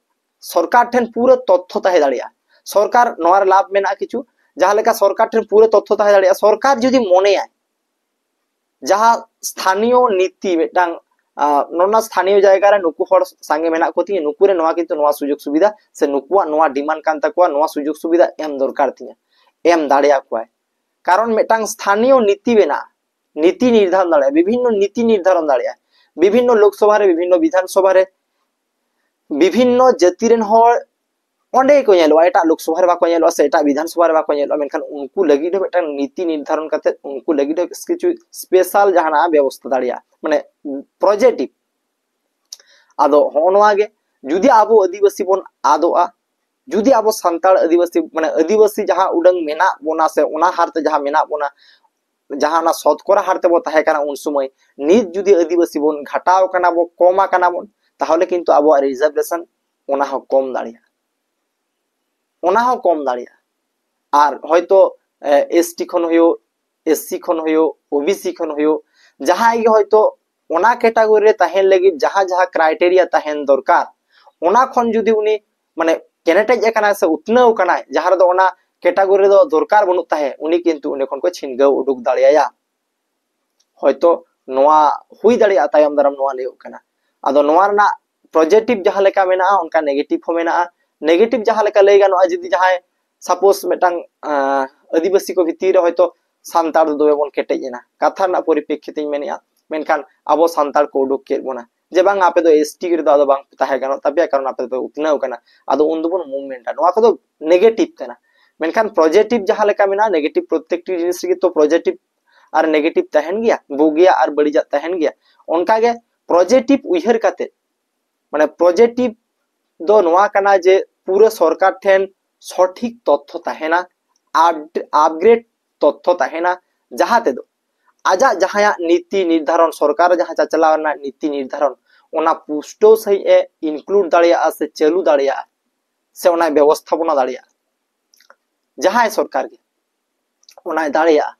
ᱥᱚᱨᱠᱟᱨ ᱴᱷᱮᱱ ᱯᱩᱨᱟᱹ ᱛᱚᱛᱛᱷᱚ ᱛᱟᱦᱮᱸ ᱫᱟᱲᱮᱭᱟᱜᱼᱟ᱾ ᱥᱚᱨᱠᱟᱨ ᱱᱚᱣᱟ ᱨᱮ ᱞᱟᱵᱷ ᱢᱮᱱᱟᱜᱼᱟ ᱠᱤᱪᱷᱩ, ᱡᱟᱦᱟᱸ ᱞᱮᱠᱟ ᱥᱚᱨᱠᱟᱨ ᱴᱷᱮᱱ ᱯᱩᱨᱟᱹ ᱛᱚᱛᱛᱷᱚ ᱛᱟᱦᱮᱸ ᱫᱟᱲᱮᱭᱟᱜᱼᱟ, ᱥᱚᱨᱠᱟᱨ ᱡᱩᱫᱤ ᱢᱚᱱᱮᱭᱟᱭ ᱡᱟᱦᱟᱸ ᱥᱛᱷᱟᱱᱤᱭᱚ ᱱᱤᱛᱤ ᱢᱤᱫᱴᱟᱝ ᱱᱚᱣᱟ ᱥᱛᱷᱟᱱᱤᱭᱚ ᱡᱟᱭᱜᱟ ᱨᱮ ᱱᱩᱠᱩ ᱦᱚᱲ ᱥᱟᱸᱜᱮ ᱢᱮᱱᱟᱜ ᱠᱚ ᱛᱤᱧᱟ, ᱱᱩᱠᱩ ᱨᱮ ᱱᱚᱣᱟ ᱠᱤᱱᱛᱩ ᱱᱚᱣᱟ ᱥᱩᱡᱳᱜᱽ ᱥᱩᱵᱤᱫᱷᱟ ᱥᱮ ᱱᱩᱠᱩᱣᱟᱜ ᱱᱚᱣᱟ ᱰᱤᱢᱟᱱᱰ ᱠᱟᱱ ᱛᱟᱠᱚᱣᱟ, ᱱᱚᱣᱟ ᱥᱩᱡᱳᱜᱽ ᱥᱩᱵᱤᱫᱷᱟ ᱮᱢ ᱫᱚᱨᱠᱟᱨ ᱛᱤᱧᱟ, ᱮᱢ ᱫᱟᱲᱮᱭᱟᱠᱚᱣᱟᱭ᱾ ᱠᱟᱨᱚᱱ ᱢᱤᱫᱴᱟᱝ ᱥᱛᱷᱟᱱᱤᱭᱚ ᱱᱤᱛᱤ ᱢᱮᱱᱟᱜᱼᱟ, ᱱᱤᱛᱤ ᱱᱤᱨᱫᱷᱟᱨᱚᱱ ᱫᱟᱲᱮᱭᱟᱜᱼᱟ, ᱵᱤᱵᱷᱤᱱᱱᱚ ᱱᱤᱛᱤ ᱱᱤᱨᱫᱷᱟᱨᱚᱱ ᱫᱟᱲᱮᱭᱟᱜᱼᱟ, ᱵᱤᱵᱷᱤᱱᱱᱚ ᱞᱳᱠᱥᱚᱵᱷᱟ ᱨᱮ, ᱵᱤᱵᱷᱤᱱᱱᱚ ᱵᱤᱫᱷᱟᱱ ᱥᱚᱵᱷᱟ ᱨᱮ, ᱵᱤᱵᱷᱤᱱᱱᱚ ᱡᱟᱹᱛᱤ ᱨᱮᱱ ᱦᱚᱲ ᱚᱸᱰᱮ ᱜᱮᱠᱚ ᱧᱮᱞᱚᱜᱼᱟ, ᱮᱴᱟᱜ ᱞᱳᱠᱥᱚᱵᱷᱟ ᱨᱮ ᱵᱟᱠᱚ ᱧᱮᱞᱚᱜᱼᱟ ᱥᱮ ᱮᱴᱟᱜ ᱵᱤᱫᱷᱟᱱ ᱥᱚᱵᱷᱟ ᱨᱮ ᱵᱟᱠᱚ ᱧᱮᱞᱚᱜᱼᱟ, ᱢᱮᱱᱠᱷᱟᱱ ᱩᱱᱠᱩ ᱞᱟᱹᱜᱤᱫ ᱦᱚᱸ ᱢᱤᱫᱴᱟᱝ ᱱᱤᱛᱤ ᱱᱤᱨᱫᱷᱟᱨᱚᱱ ᱠᱟᱛᱮ ᱩᱱᱠᱩ ᱞᱟᱹᱜᱤᱫ ᱦᱚᱸ ᱠᱤᱪᱷᱩ ᱥᱯᱮᱥᱟᱞ ᱡᱟᱦᱟᱱᱟᱜ ᱵᱮᱵᱚᱥᱛᱷᱟ ᱫᱟᱲᱮᱭᱟᱜᱼᱟ, ᱢᱟᱱᱮ ᱯᱚᱡᱮᱴᱤᱵᱷ᱾ ᱟᱫᱚ ᱦᱚᱸᱜᱼᱚ ᱱᱚᱣᱟ ᱜᱮ, ᱡᱩᱫᱤ ᱟᱵᱚ ᱟᱹᱫᱤᱵᱟᱹᱥᱤ ᱵᱚᱱ ᱟᱫᱚᱜᱼᱟ, ᱡᱩᱫᱤ ᱟᱵᱚ ᱥᱟᱱᱛᱟᱲ ᱟᱹᱫᱤᱵᱟᱹᱥᱤ, ᱢᱟᱱᱮ ᱟᱹᱫᱤᱵᱟᱹᱥᱤ ᱡᱟᱦᱟᱸ ᱩᱰᱟᱹᱝ ᱢᱮᱱᱟᱜ ᱵᱚᱱᱟ ᱥᱮ ᱚᱱᱟ ᱦᱟᱨ ᱛᱮ ᱡᱟᱦᱟᱸ ᱢᱮᱱᱟᱜ ᱵᱚᱱᱟ, ᱡᱟᱦᱟᱸ ᱚᱱᱟ ᱥᱚᱛᱠᱚᱨᱟ ᱦᱟᱨ ᱛᱮᱵᱚ ᱛᱟᱦᱮᱸ ᱠᱟᱱᱟ ᱩᱱ ᱥᱚᱢᱚᱭ, ᱱᱤᱛ ᱡᱩᱫᱤ ᱟᱹᱫᱤᱵᱟᱹᱥᱤ ᱵᱚᱱ ᱜᱷᱟᱴᱟᱣ ᱠᱟᱱᱟ ᱵᱚ, ᱠᱚᱢ ᱟᱠᱟᱱᱟ ᱵᱚᱱ, ᱛᱟᱦᱚᱞᱮ ᱠᱤᱱᱛᱩ ᱟᱵᱚᱣᱟᱜ ᱨᱤᱡᱟᱨᱵᱷᱮᱥᱚᱱ ᱚᱱᱟ ᱦᱚᱸ ᱠᱚᱢ ᱫᱟᱲᱮᱭᱟᱜᱼᱟ, ᱚᱱᱟ ᱦᱚᱸ ᱠᱚᱢ ᱫᱟᱲᱮᱭᱟᱜᱼᱟ᱾ ᱟᱨ ᱦᱚᱭᱛᱳ ᱮᱥ ᱴᱤ ᱠᱷᱚᱱ ᱦᱩᱭᱩᱜ, ᱮᱥ ᱥᱤ ᱠᱷᱚᱱ ᱦᱩᱭᱩᱜ, ᱳ ᱵᱤ ᱥᱤ ᱠᱷᱚᱱ ᱦᱩᱭᱩᱜ, ᱡᱟᱦᱟᱸᱭ ᱜᱮ ᱦᱚᱭᱛᱳ ᱚᱱᱟ ᱠᱮᱴᱟᱜᱚᱨᱤ ᱨᱮ ᱛᱟᱦᱮᱱ ᱞᱟᱹᱜᱤᱫ ᱡᱟᱦᱟᱸ ᱡᱟᱦᱟᱸ ᱠᱨᱟᱭᱴᱮᱨᱤᱭᱟ ᱛᱟᱦᱮᱱ ᱫᱚᱨᱠᱟᱨ, ᱚᱱᱟ ᱠᱷᱚᱱ ᱡᱩᱫᱤ ᱩᱱᱤ ᱢᱟᱱᱮ ᱠᱮᱱᱮᱴᱮᱡ ᱟᱠᱟᱱᱟᱭ ᱥᱮ ᱩᱛᱱᱟᱹᱣ ᱟᱠᱟᱱᱟᱭ, ᱡᱟᱦᱟᱸ ᱨᱮᱫᱚ ᱚᱱᱟ ᱠᱮᱴᱟᱜᱚᱨᱤ ᱫᱚ ᱫᱚᱨᱠᱟᱨ ᱵᱟᱹᱱᱩᱜ ᱛᱟᱦᱮᱸ, ᱩᱱᱤ ᱠᱤᱱᱛᱩ ᱚᱸᱰᱮ ᱠᱷᱚᱱ ᱠᱚ ᱪᱷᱤᱱᱜᱟᱹᱣ ᱩᱰᱩᱠ ᱫᱟᱲᱮᱭᱟᱭᱟ᱾ ᱦᱚᱭᱛᱚ ᱱᱚᱣᱟ ᱦᱩᱭ ᱫᱟᱲᱮᱭᱟᱜᱼᱟ ᱛᱟᱭᱚᱢ ᱫᱟᱨᱟᱢ, ᱱᱚᱣᱟ ᱞᱟᱹᱭᱚᱜ ᱠᱟᱱᱟ᱾ ᱟᱫᱚ ᱱᱚᱣᱟ ᱨᱮᱱᱟᱜ ᱯᱚᱡᱮᱴᱤᱵᱷ ᱡᱟᱦᱟᱸ ᱞᱮᱠᱟ ᱢᱮᱱᱟᱜᱼᱟ, ᱚᱱᱠᱟ ᱱᱮᱜᱮᱴᱤᱵᱷ ᱦᱚᱸ ᱢᱮᱱᱟᱜᱼᱟ᱾ ᱱᱮᱜᱮᱴᱤᱵᱷ ᱡᱟᱦᱟᱸ ᱞᱮᱠᱟ ᱞᱟᱹᱭ ᱜᱟᱱᱚᱜᱼᱟ, ᱡᱩᱫᱤ ᱡᱟᱦᱟᱸᱭ ᱥᱟᱯᱳᱡᱽ ᱢᱤᱫᱴᱟᱝ ᱟᱸ, ᱟᱹᱫᱤᱵᱟᱹᱥᱤ ᱠᱚ ᱵᱷᱤᱛᱤᱨ ᱨᱮ ᱦᱚᱭᱛᱚ ᱥᱟᱱᱛᱟᱲ ᱫᱚ ᱫᱚᱢᱮ ᱵᱚᱱ ᱠᱮᱴᱮᱡ ᱮᱱᱟ, ᱠᱟᱛᱷᱟ ᱨᱮᱱᱟᱜ ᱯᱚᱨᱤᱯᱨᱮᱠᱠᱷᱤᱛᱤᱧ ᱢᱮᱱᱮᱫᱼᱟ, ᱢᱮᱱᱠᱷᱟᱱ ᱟᱵᱚ ᱥᱟᱱᱛᱟᱲ ᱠᱚ ᱩᱰᱩᱠ ᱠᱮᱫ ᱵᱚᱱᱟ ᱡᱮ ᱵᱟᱝ, ᱟᱯᱮ ᱫᱚ ᱮᱥ ᱴᱤ ᱨᱮᱫᱚ ᱟᱫᱚ ᱵᱟᱝ ᱯᱮ ᱛᱟᱦᱮᱸ ᱜᱟᱱᱚᱜ ᱛᱟᱯᱮᱭᱟ, ᱠᱟᱨᱚᱱ ᱟᱯᱮ ᱫᱚᱯᱮ ᱩᱛᱱᱟᱹᱣ ᱠᱟᱱᱟ᱾ ᱟᱫᱚ ᱩᱱ ᱫᱚᱵᱚᱱ ᱢᱩᱵᱷᱢᱮᱱᱴᱟ, ᱱᱚᱣᱟ ᱠᱚᱫᱚ ᱱᱮᱜᱮᱴᱤᱵᱷ ᱠᱟᱱᱟ᱾ ᱢᱮᱱᱠᱷᱟᱱ ᱯᱚᱡᱮᱴᱤᱵᱷ ᱡᱟᱦᱟᱸ ᱞᱮᱠᱟ ᱢᱮᱱᱟᱜᱼᱟ, ᱱᱮᱜᱮᱴᱤᱵᱷ ᱯᱨᱚᱛᱮᱠᱴᱤ ᱡᱤᱱᱤᱥ ᱨᱮᱜᱮ ᱛᱚ ᱯᱚᱡᱮᱴᱤᱵᱷ ᱟᱨ ᱱᱮᱜᱮᱴᱤᱵᱷ ᱛᱟᱦᱮᱱ ᱜᱮᱭᱟ, ᱵᱩᱜᱤᱭᱟᱜ ᱟᱨ ᱵᱟᱹᱲᱤᱡᱟᱜ ᱛᱟᱦᱮᱱ ᱜᱮᱭᱟ᱾ ᱚᱱᱠᱟᱜᱮ ᱯᱚᱡᱮᱴᱤᱵᱷ ᱩᱭᱦᱟᱹᱨ ᱠᱟᱛᱮ, ᱢᱟᱱᱮ ᱯᱚᱡᱮᱴᱤᱵᱷ ᱫᱚ ᱱᱚᱣᱟ ᱠᱟᱱᱟ ᱡᱮ ᱯᱩᱨᱟᱹ ᱥᱚᱨᱠᱟᱨ ᱴᱷᱮᱱ ᱥᱚᱴᱷᱤᱠ ᱛᱚᱛᱛᱷᱚ ᱛᱟᱦᱮᱱᱟ, ᱟᱯᱰᱮᱴ ᱛᱚᱛᱛᱷᱚ ᱛᱟᱦᱮᱱᱟ, ᱡᱟᱦᱟᱸ ᱛᱮᱫᱚ ᱟᱡᱟᱜ ᱡᱟᱦᱟᱸᱭᱟᱜ ᱱᱤᱛᱤ ᱱᱤᱨᱫᱷᱟᱨᱚᱱ, ᱥᱚᱨᱠᱟᱨ ᱡᱟᱦᱟᱸ ᱪᱟᱪᱞᱟᱣ ᱨᱮᱱᱟᱜ ᱱᱤᱛᱤ ᱱᱤᱨᱫᱷᱟᱨᱚᱱ, ᱚᱱᱟ ᱯᱩᱥᱴᱟᱹᱣ ᱥᱟᱺᱦᱤᱡ ᱮ ᱤᱱᱠᱞᱩᱰ ᱫᱟᱲᱮᱭᱟᱜᱼᱟ ᱥᱮ ᱪᱟᱹᱞᱩ ᱫᱟᱲᱮᱭᱟᱜᱼᱟ ᱥᱮ ᱚᱱᱟᱭ ᱵᱮᱵᱚᱥᱛᱷᱟᱯᱚᱱᱟ ᱫᱟᱲᱮᱭᱟᱜᱼᱟ᱾ ᱡᱟᱦᱟᱸᱭ ᱥᱚᱨᱠᱟᱨ ᱜᱮ ᱚᱱᱟᱭ ᱫᱟᱲᱮᱭᱟᱜᱼᱟ᱾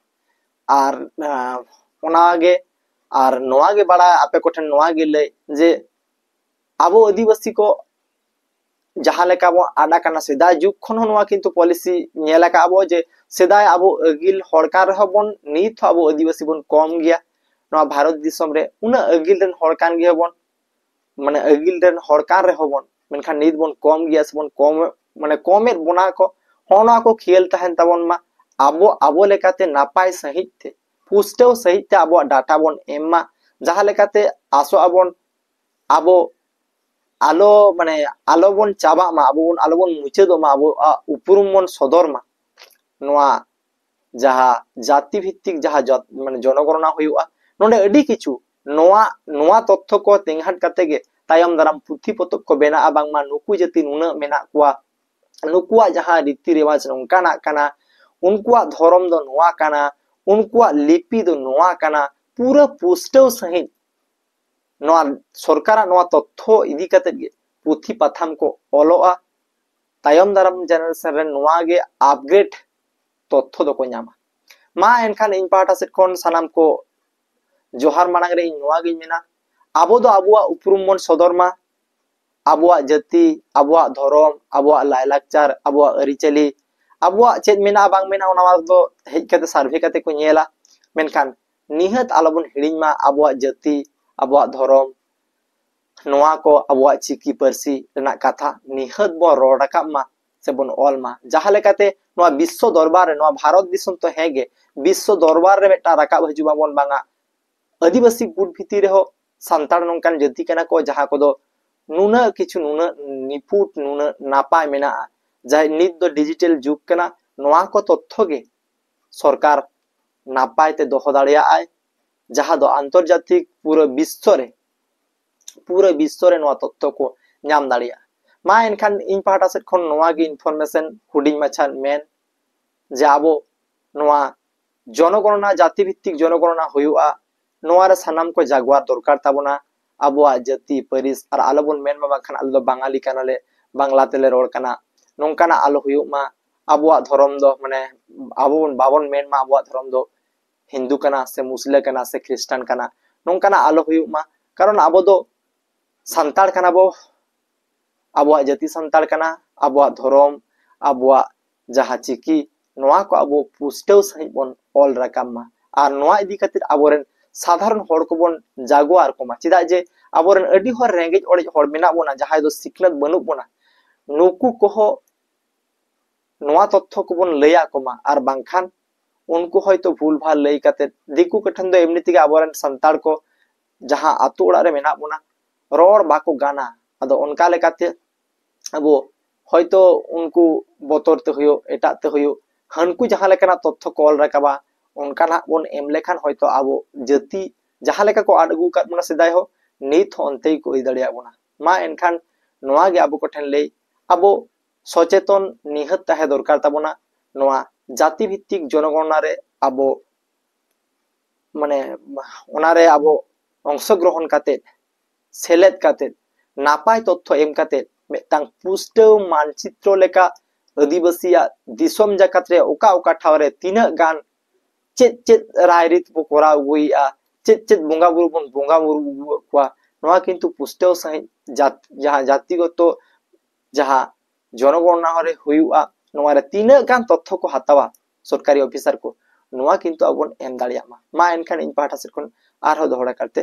ᱟᱨ ᱟᱸ, ᱚᱱᱟᱜᱮ, ᱟᱨ ᱱᱚᱣᱟ ᱜᱮ ᱵᱟᱲᱟᱭ, ᱟᱯᱮ ᱠᱚᱴᱷᱮᱱ ᱱᱚᱣᱟ ᱜᱮ ᱞᱟᱹᱭ ᱡᱮ ᱟᱵᱚ ᱟᱹᱫᱤᱵᱟᱹᱥᱤ ᱠᱚ ᱡᱟᱦᱟᱸ ᱞᱮᱠᱟ ᱵᱚᱱ ᱟᱫ ᱟᱠᱟᱱᱟ, ᱥᱮᱫᱟᱭ ᱡᱩᱜᱽ ᱠᱷᱚᱱ ᱦᱚᱸ ᱱᱚᱣᱟ ᱠᱤᱱᱛᱩ ᱯᱚᱞᱤᱥᱤ ᱧᱮᱞ ᱟᱠᱟᱫ ᱵᱚ ᱡᱮ ᱥᱮᱫᱟᱭ ᱟᱵᱚ ᱟᱹᱜᱤᱞ ᱦᱚᱲ ᱠᱟᱱ ᱨᱮᱦᱚᱸ ᱵᱚᱱ, ᱱᱤᱛ ᱦᱚᱸ ᱟᱵᱚ ᱟᱹᱫᱤᱵᱟᱹᱥᱤ ᱵᱚᱱ ᱠᱚᱢ ᱜᱮᱭᱟ᱾ ᱱᱚᱣᱟ ᱵᱷᱟᱨᱚᱛ ᱫᱤᱥᱚᱢ ᱨᱮ ᱩᱱᱟᱹᱜ ᱟᱹᱜᱤᱞ ᱨᱮᱱ ᱦᱚᱲ ᱠᱟᱱ ᱜᱮᱭᱟᱵᱚᱱ, ᱢᱟᱱᱮ ᱟᱹᱜᱤᱞ ᱨᱮᱱ ᱦᱚᱲ ᱠᱟᱱ ᱨᱮᱦᱚᱸ ᱵᱚᱱ, ᱢᱮᱱᱠᱷᱟᱱ ᱱᱤᱛ ᱵᱚᱱ ᱠᱚᱢ ᱜᱮᱭᱟ ᱥᱮᱵᱚᱱ ᱠᱚᱢ, ᱢᱟᱱᱮ ᱠᱚᱢᱮᱫ ᱵᱚᱱᱟ ᱠᱚ᱾ ᱦᱚᱸᱜᱼᱚ ᱱᱚᱣᱟ ᱠᱚ ᱠᱷᱮᱭᱟᱞ ᱛᱟᱦᱮᱱ ᱛᱟᱵᱚᱱ ᱢᱟ, ᱟᱵᱚ ᱟᱵᱚ ᱞᱮᱠᱟᱛᱮ ᱱᱟᱯᱟᱭ ᱥᱟᱺᱦᱤᱡ ᱛᱮ ᱯᱩᱥᱴᱟᱹᱣ ᱥᱟᱺᱦᱤᱡ ᱛᱮ ᱟᱵᱚᱣᱟᱜ ᱰᱟᱴᱟ ᱵᱚᱱ ᱮᱢ ᱢᱟ, ᱡᱟᱦᱟᱸ ᱞᱮᱠᱟᱛᱮ ᱟᱥᱚᱜ ᱟᱵᱚᱱ ᱟᱵᱚ ᱟᱞᱚ, ᱢᱟᱱᱮ ᱟᱞᱚ ᱵᱚᱱ ᱪᱟᱵᱟᱜ ᱢᱟ, ᱟᱵᱚ ᱵᱚᱱ ᱟᱞᱚ ᱵᱚᱱ ᱢᱩᱪᱟᱹᱫᱚᱜ ᱢᱟ, ᱟᱵᱚᱣᱟᱜ ᱩᱯᱨᱩᱢ ᱵᱚᱱ ᱥᱚᱫᱚᱨ ᱢᱟ᱾ ᱱᱚᱣᱟ ᱡᱟᱦᱟᱸ ᱡᱟᱹᱛᱤ ᱵᱷᱤᱛᱛᱤᱠ ᱡᱟᱦᱟᱸ ᱡᱚᱛ-, ᱢᱟᱱᱮ ᱡᱚᱱᱚᱜᱚᱬᱱᱟ ᱦᱩᱭᱩᱜᱼᱟ, ᱱᱚᱰᱮ ᱟᱹᱰᱤ ᱠᱤᱪᱷᱩ ᱱᱚᱣᱟ, ᱱᱚᱣᱟ ᱛᱚᱛᱛᱷᱚ ᱠᱚ ᱛᱮᱸᱜᱷᱟᱴ ᱠᱟᱛᱮ ᱜᱮ ᱛᱟᱭᱚᱢ ᱫᱟᱨᱟᱢ ᱯᱩᱛᱷᱤ ᱯᱚᱛᱚᱵ ᱠᱚ ᱵᱮᱱᱟᱜᱼᱟ, ᱵᱟᱝᱢᱟ ᱱᱩᱠᱩ ᱡᱟᱹᱛᱤ ᱱᱩᱱᱟᱹᱜ ᱢᱮᱱᱟᱜ ᱠᱚᱣᱟ, ᱱᱩᱠᱩᱣᱟᱜ ᱡᱟᱦᱟᱸ ᱨᱤᱛᱤ ᱨᱮᱣᱟᱡᱽ ᱱᱚᱝᱠᱟᱱᱟᱜ ᱠᱟᱱᱟ, ᱩᱱᱠᱩᱣᱟᱜ ᱫᱷᱚᱨᱚᱢ ᱫᱚ ᱱᱚᱣᱟ ᱠᱟᱱᱟ, ᱩᱱᱠᱩᱣᱟᱜ ᱞᱤᱯᱤ ᱫᱚ ᱱᱚᱣᱟ ᱠᱟᱱᱟ, ᱯᱩᱨᱟᱹ ᱯᱩᱥᱴᱟᱹᱣ ᱥᱟᱺᱦᱤᱡ ᱱᱚᱣᱟ ᱥᱚᱨᱠᱟᱨᱟᱜ ᱱᱚᱣᱟ ᱛᱚᱛᱛᱷᱚ ᱤᱫᱤ ᱠᱟᱛᱮ ᱜᱮ ᱯᱩᱛᱷᱤ ᱯᱟᱛᱷᱟᱢ ᱠᱚ ᱚᱞᱚᱜᱼᱟ᱾ ᱛᱟᱭᱚᱢ ᱫᱟᱨᱟᱢ ᱡᱮᱱᱟᱨᱮᱥᱚᱱ ᱨᱮᱱ ᱱᱚᱣᱟ ᱜᱮ ᱟᱯᱜᱨᱮᱰ ᱛᱚᱛᱛᱷᱚ ᱫᱚᱠᱚ ᱧᱟᱢᱟ᱾ ᱢᱟ ᱮᱱᱠᱷᱟᱱ ᱤᱧ ᱯᱟᱦᱴᱟ ᱥᱮᱫ ᱠᱷᱚᱱ ᱥᱟᱱᱟᱢ ᱠᱚ ᱡᱚᱦᱟᱨ ᱢᱟᱲᱟᱝ ᱨᱮ ᱤᱧ ᱱᱚᱣᱟ ᱜᱤᱧ ᱢᱮᱱᱟ, ᱟᱵᱚ ᱫᱚ ᱟᱵᱚᱣᱟᱜ ᱩᱯᱨᱩᱢ ᱵᱚᱱ ᱥᱚᱫᱚᱨ ᱢᱟ, ᱟᱵᱚᱣᱟᱜ ᱡᱟᱹᱛᱤ, ᱟᱵᱚᱣᱟᱜ ᱫᱷᱚᱨᱚᱢ, ᱟᱵᱚᱣᱟᱜ ᱞᱟᱭᱞᱟᱠᱪᱟᱨ, ᱟᱵᱚᱣᱟᱜ ᱟᱹᱨᱤᱪᱟᱹᱞᱤ, ᱟᱵᱚᱣᱟᱜ ᱪᱮᱫ ᱢᱮᱱᱟᱜᱼᱟ ᱵᱟᱝ ᱢᱮᱱᱟᱜᱼᱟ, ᱚᱱᱟ ᱫᱚ ᱦᱮᱡ ᱠᱟᱛᱮ ᱥᱟᱨᱵᱷᱮ ᱠᱟᱛᱮ ᱠᱚ ᱧᱮᱞᱟ᱾ ᱢᱮᱱᱠᱷᱟᱱ ᱱᱤᱦᱟᱹᱛ ᱟᱞᱚᱵᱚᱱ ᱦᱤᱲᱤᱧ ᱢᱟ ᱟᱵᱚᱣᱟᱜ ᱡᱟᱹᱛᱤ, ᱟᱵᱚᱣᱟᱜ ᱫᱷᱚᱨᱚᱢ, ᱱᱚᱣᱟ ᱠᱚ ᱟᱵᱚᱣᱟᱜ ᱪᱤᱠᱤ ᱯᱟᱹᱨᱥᱤ ᱨᱮᱱᱟᱜ ᱠᱟᱛᱷᱟ ᱱᱤᱦᱟᱹᱛ ᱵᱚᱱ ᱨᱚᱲ ᱨᱟᱠᱟᱵ ᱢᱟ ᱥᱮᱵᱚᱱ ᱚᱞ ᱢᱟ, ᱡᱟᱦᱟᱸ ᱞᱮᱠᱟᱛᱮ ᱱᱚᱣᱟ ᱵᱤᱥᱥᱚ ᱫᱚᱨᱵᱟᱨ ᱨᱮ, ᱱᱚᱣᱟ ᱵᱷᱟᱨᱚᱛ ᱫᱤᱥᱚᱢ ᱛᱚ ᱦᱮᱸ ᱜᱮ, ᱵᱤᱥᱥᱚ ᱫᱚᱨᱵᱟᱨ ᱨᱮ ᱢᱤᱫᱴᱟᱝ ᱨᱟᱠᱟᱵ ᱦᱤᱡᱩᱜ ᱢᱟᱵᱚᱱ, ᱵᱟᱝᱟ ᱟᱹᱫᱤᱵᱟᱹᱥᱤ ᱜᱩᱴ ᱵᱷᱤᱛᱤᱨ ᱨᱮᱦᱚᱸ ᱥᱟᱱᱛᱟᱲ ᱱᱚᱝᱠᱟᱱ ᱡᱟᱹᱛᱤ ᱠᱟᱱᱟ ᱠᱚ ᱡᱟᱦᱟᱸ ᱠᱚᱫᱚ ᱱᱩᱱᱟᱹᱜ ᱠᱤᱪᱷᱩ, ᱱᱩᱱᱟᱹᱜ ᱱᱤᱯᱷᱩᱴ, ᱱᱩᱱᱟᱹᱜ ᱱᱟᱯᱟᱭ ᱢᱮᱱᱟᱜᱼᱟ᱾ ᱡᱟᱦᱟᱸ ᱱᱤᱛ ᱫᱚ ᱰᱤᱡᱤᱴᱮᱞ ᱡᱩᱜᱽ ᱠᱟᱱᱟ, ᱱᱚᱣᱟ ᱠᱚ ᱛᱚᱛᱛᱷᱚ ᱜᱮ ᱥᱚᱨᱠᱟᱨ ᱱᱟᱯᱟᱭ ᱛᱮ ᱫᱚᱦᱚ ᱫᱟᱲᱮᱭᱟᱜᱼᱟᱭ, ᱡᱟᱦᱟᱸ ᱫᱚ ᱟᱱᱛᱚᱨᱡᱟᱛᱤᱠ ᱯᱩᱨᱟᱹ ᱵᱤᱥᱥᱚ ᱨᱮ, ᱯᱩᱨᱟᱹ ᱵᱤᱥᱥᱚ ᱨᱮ ᱱᱚᱣᱟ ᱛᱚᱛᱛᱷᱚ ᱠᱚ ᱧᱟᱢ ᱫᱟᱲᱮᱭᱟᱜᱼᱟ᱾ ᱢᱟ ᱮᱱᱠᱷᱟᱱ ᱤᱧ ᱯᱟᱦᱴᱟ ᱥᱮᱫ ᱠᱷᱚᱱ ᱱᱚᱣᱟ ᱜᱮ ᱤᱱᱯᱷᱚᱨᱢᱮᱥᱚᱱ ᱦᱩᱰᱤᱧ ᱢᱟᱪᱷᱟ ᱢᱮᱱ, ᱡᱮ ᱟᱵᱚ ᱱᱚᱣᱟ ᱡᱚᱱᱚᱜᱚᱬᱱᱟ, ᱡᱟᱹᱛᱤ ᱵᱷᱤᱛᱛᱤᱠ ᱡᱚᱱᱚᱜᱚᱬᱱᱟ ᱦᱩᱭᱩᱜᱼᱟ, ᱱᱚᱣᱟ ᱨᱮ ᱥᱟᱱᱟᱢ ᱠᱚ ᱡᱟᱜᱣᱟᱨ ᱫᱚᱨᱠᱟᱨ ᱛᱟᱵᱚᱱᱟ᱾ ᱟᱵᱚᱣᱟᱜ ᱡᱟᱹᱛᱤ ᱯᱟᱹᱨᱤᱥ ᱟᱨ ᱟᱞᱚᱵᱚᱱ ᱢᱮᱱ ᱢᱟ ᱵᱟᱝᱠᱷᱟᱱ ᱟᱞᱮ ᱫᱚ ᱵᱟᱝᱟᱞᱤ ᱠᱟᱱᱟᱞᱮ, ᱵᱟᱝᱞᱟ ᱛᱮᱞᱮ ᱨᱚᱲ ᱠᱟᱱᱟ, ᱱᱚᱝᱠᱟᱱᱟᱜ ᱟᱞᱚ ᱦᱩᱭᱩᱜ ᱢᱟ᱾ ᱟᱵᱚᱣᱟᱜ ᱫᱷᱚᱨᱚᱢ ᱫᱚ, ᱢᱟᱱᱮ ᱟᱵᱚ ᱵᱚᱱ, ᱵᱟᱵᱚᱱ ᱢᱮᱱ ᱢᱟ ᱟᱵᱚᱣᱟᱜ ᱫᱷᱚᱨᱚᱢ ᱫᱚ ᱦᱤᱱᱫᱩ ᱠᱟᱱᱟ ᱥᱮ ᱢᱩᱥᱞᱟᱹ ᱠᱟᱱᱟ ᱥᱮ ᱠᱷᱨᱤᱥᱴᱟᱱ ᱠᱟᱱᱟ, ᱱᱚᱝᱠᱟᱱᱟᱜ ᱟᱞᱚ ᱦᱩᱭᱩᱜ ᱢᱟ᱾ ᱠᱟᱨᱚᱱ ᱟᱵᱚ ᱫᱚ ᱥᱟᱱᱛᱟᱲ ᱠᱟᱱᱟ ᱵᱚ, ᱟᱵᱚᱣᱟᱜ ᱡᱟᱹᱛᱤ ᱥᱟᱱᱛᱟᱲ ᱠᱟᱱᱟ, ᱟᱵᱚᱣᱟᱜ ᱫᱷᱚᱨᱚᱢ, ᱟᱵᱚᱣᱟᱜ ᱡᱟᱦᱟᱸ ᱪᱤᱠᱤ, ᱱᱚᱣᱟ ᱠᱚ ᱟᱵᱚ ᱯᱩᱥᱴᱟᱹᱣ ᱥᱟᱺᱦᱤᱡ ᱵᱚᱱ ᱚᱞ ᱨᱟᱠᱟᱵ ᱢᱟ᱾ ᱟᱨ ᱱᱚᱣᱟ ᱤᱫᱤ ᱠᱟᱛᱮ ᱟᱵᱚᱨᱮᱱ ᱥᱟᱫᱷᱟᱨᱚᱱ ᱦᱚᱲ ᱠᱚᱵᱚᱱ ᱡᱟᱜᱣᱟᱨ ᱠᱚᱢᱟ᱾ ᱪᱮᱫᱟᱜ ᱡᱮ ᱟᱵᱚᱨᱮᱱ ᱟᱹᱰᱤ ᱦᱚᱲ ᱨᱮᱸᱜᱮᱡ ᱚᱨᱮᱡ ᱦᱚᱲ ᱢᱮᱱᱟᱜ ᱵᱚᱱᱟ, ᱡᱟᱦᱟᱸᱭ ᱫᱚ ᱥᱤᱠᱷᱱᱟᱹᱛ ᱵᱟᱹᱱᱩᱜ ᱵᱚᱱᱟ, ᱱᱩᱠᱩ ᱠᱚᱦᱚᱸ ᱱᱚᱣᱟ ᱛᱚᱛᱛᱷᱚ ᱠᱚᱵᱚᱱ ᱞᱟᱹᱭ ᱟᱠᱚ ᱢᱟ, ᱟᱨ ᱵᱟᱝᱠᱷᱟᱱ ᱩᱱᱠᱩ ᱦᱚᱭᱛᱳ ᱵᱷᱩᱞ ᱵᱷᱟᱞ ᱞᱟᱹᱭ ᱠᱟᱛᱮ, ᱫᱤᱠᱩ ᱠᱚᱴᱷᱮᱱ ᱫᱚ ᱮᱢᱱᱤ ᱛᱮᱜᱮ ᱟᱵᱚᱨᱮᱱ ᱥᱟᱱᱛᱟᱲ ᱠᱚ ᱡᱟᱦᱟᱸ ᱟᱛᱳ ᱚᱲᱟᱜ ᱨᱮ ᱢᱮᱱᱟᱜ ᱵᱚᱱᱟ, ᱨᱚᱲ ᱵᱟᱠᱚ ᱜᱟᱱᱟ᱾ ᱟᱫᱚ ᱚᱱᱠᱟ ᱞᱮᱠᱟᱛᱮ ᱟᱵᱚ ᱦᱚᱭᱛᱳ ᱩᱱᱠᱩ ᱵᱚᱛᱚᱨ ᱛᱮ ᱦᱩᱭᱩᱜ, ᱮᱴᱟᱜ ᱛᱮ ᱦᱩᱭᱩᱜ, ᱦᱟᱹᱱᱠᱩ ᱡᱟᱦᱟᱸ ᱞᱮᱠᱟᱱᱟᱜ ᱛᱚᱛᱛᱷᱚ ᱠᱚ ᱚᱞ ᱨᱟᱠᱟᱵᱟ, ᱚᱱᱠᱟᱱᱟᱜ ᱵᱚᱱ ᱮᱢ ᱞᱮᱠᱷᱟᱱ ᱦᱚᱭᱛᱳ ᱟᱵᱚ ᱡᱟᱹᱛᱤ ᱡᱟᱦᱟᱸ ᱞᱮᱠᱟ ᱠᱚ ᱟᱫ ᱟᱹᱜᱩ ᱟᱠᱟᱫ ᱵᱚᱱᱟ ᱥᱮᱫᱟᱭ ᱦᱚᱸ, ᱱᱤᱛ ᱦᱚᱸ ᱚᱱᱛᱮ ᱜᱮᱠᱚ ᱤᱫᱤ ᱫᱟᱲᱮᱭᱟᱜ ᱵᱚᱱᱟ᱾ ᱢᱟ ᱮᱱᱠᱷᱟᱱ ᱱᱚᱣᱟ ᱜᱮ ᱟᱵᱚ ᱠᱚᱴᱷᱮᱱ ᱞᱟᱹᱭ, ᱟᱵᱚ ᱥᱚᱪᱮᱛᱚᱱ ᱱᱤᱦᱟᱹᱛ ᱛᱟᱦᱮᱸ ᱫᱚᱨᱠᱟᱨ ᱛᱟᱵᱚᱱᱟ᱾ ᱱᱚᱣᱟ ᱡᱟᱹᱛᱤ ᱵᱷᱤᱛᱛᱤᱠ ᱡᱚᱱᱚᱜᱚᱬᱱᱟ ᱨᱮ ᱟᱵᱚ, ᱢᱟᱱᱮ, ᱚᱱᱟᱨᱮ ᱟᱵᱚ ᱚᱝᱥᱚᱜᱨᱚᱦᱚᱱ ᱠᱟᱛᱮ, ᱥᱮᱞᱮᱫ ᱠᱟᱛᱮ, ᱱᱟᱯᱟᱭ ᱛᱚᱛᱛᱷᱚ ᱮᱢ ᱠᱟᱛᱮ, ᱢᱤᱫᱴᱟᱝ ᱯᱩᱥᱴᱟᱹᱣ ᱢᱟᱱᱪᱤᱛᱨᱚ ᱞᱮᱠᱟ ᱟᱹᱫᱤᱵᱟᱹᱥᱤᱭᱟᱜ ᱫᱤᱥᱚᱢ ᱡᱟᱠᱟᱛ ᱨᱮ ᱚᱠᱟ ᱚᱠᱟ ᱴᱷᱟᱶ ᱨᱮ ᱛᱤᱱᱟᱹᱜ ᱜᱟᱱ ᱪᱮᱫ ᱪᱮᱫ ᱨᱟᱭᱨᱤᱛ ᱵᱚ ᱠᱚᱨᱟᱣ ᱟᱹᱜᱩᱭᱮᱫᱼᱟ, ᱪᱮᱫ ᱪᱮᱫ ᱵᱚᱸᱜᱟ ᱵᱩᱨᱩ ᱵᱚᱱ ᱵᱚᱸᱜᱟ ᱵᱩᱨᱩ ᱟᱹᱜᱩ ᱟᱠᱚᱣᱟ, ᱱᱚᱣᱟ ᱠᱤᱱᱛᱩ ᱯᱩᱥᱴᱟᱹᱣ ᱥᱟᱺᱦᱤᱡ ᱡᱟᱛ-, ᱡᱟᱦᱟᱸ ᱡᱟᱛᱤᱜᱚᱛᱚ ᱡᱟᱦᱟᱸ ᱡᱚᱱᱚᱜᱚᱬᱱᱟ ᱨᱮ ᱦᱩᱭᱩᱜᱼᱟ, ᱱᱚᱣᱟ ᱨᱮ ᱛᱤᱱᱟᱹᱜ ᱜᱟᱱ ᱛᱚᱛᱛᱷᱚ ᱠᱚ ᱦᱟᱛᱟᱣᱟ ᱥᱚᱨᱠᱟᱨᱤ ᱚᱯᱷᱤᱥᱟᱨ ᱠᱚ, ᱱᱚᱣᱟ ᱠᱤᱱᱛᱩ ᱟᱵᱚ ᱵᱚᱱ ᱮᱢ ᱫᱟᱲᱮᱭᱟᱜ ᱢᱟ᱾ ᱢᱟ ᱮᱱᱠᱷᱟᱱ ᱤᱧ ᱯᱟᱦᱴᱟ ᱥᱮᱫ ᱠᱷᱚᱱ ᱟᱨᱦᱚᱸ ᱫᱚᱦᱲᱟ ᱠᱟᱨᱛᱮ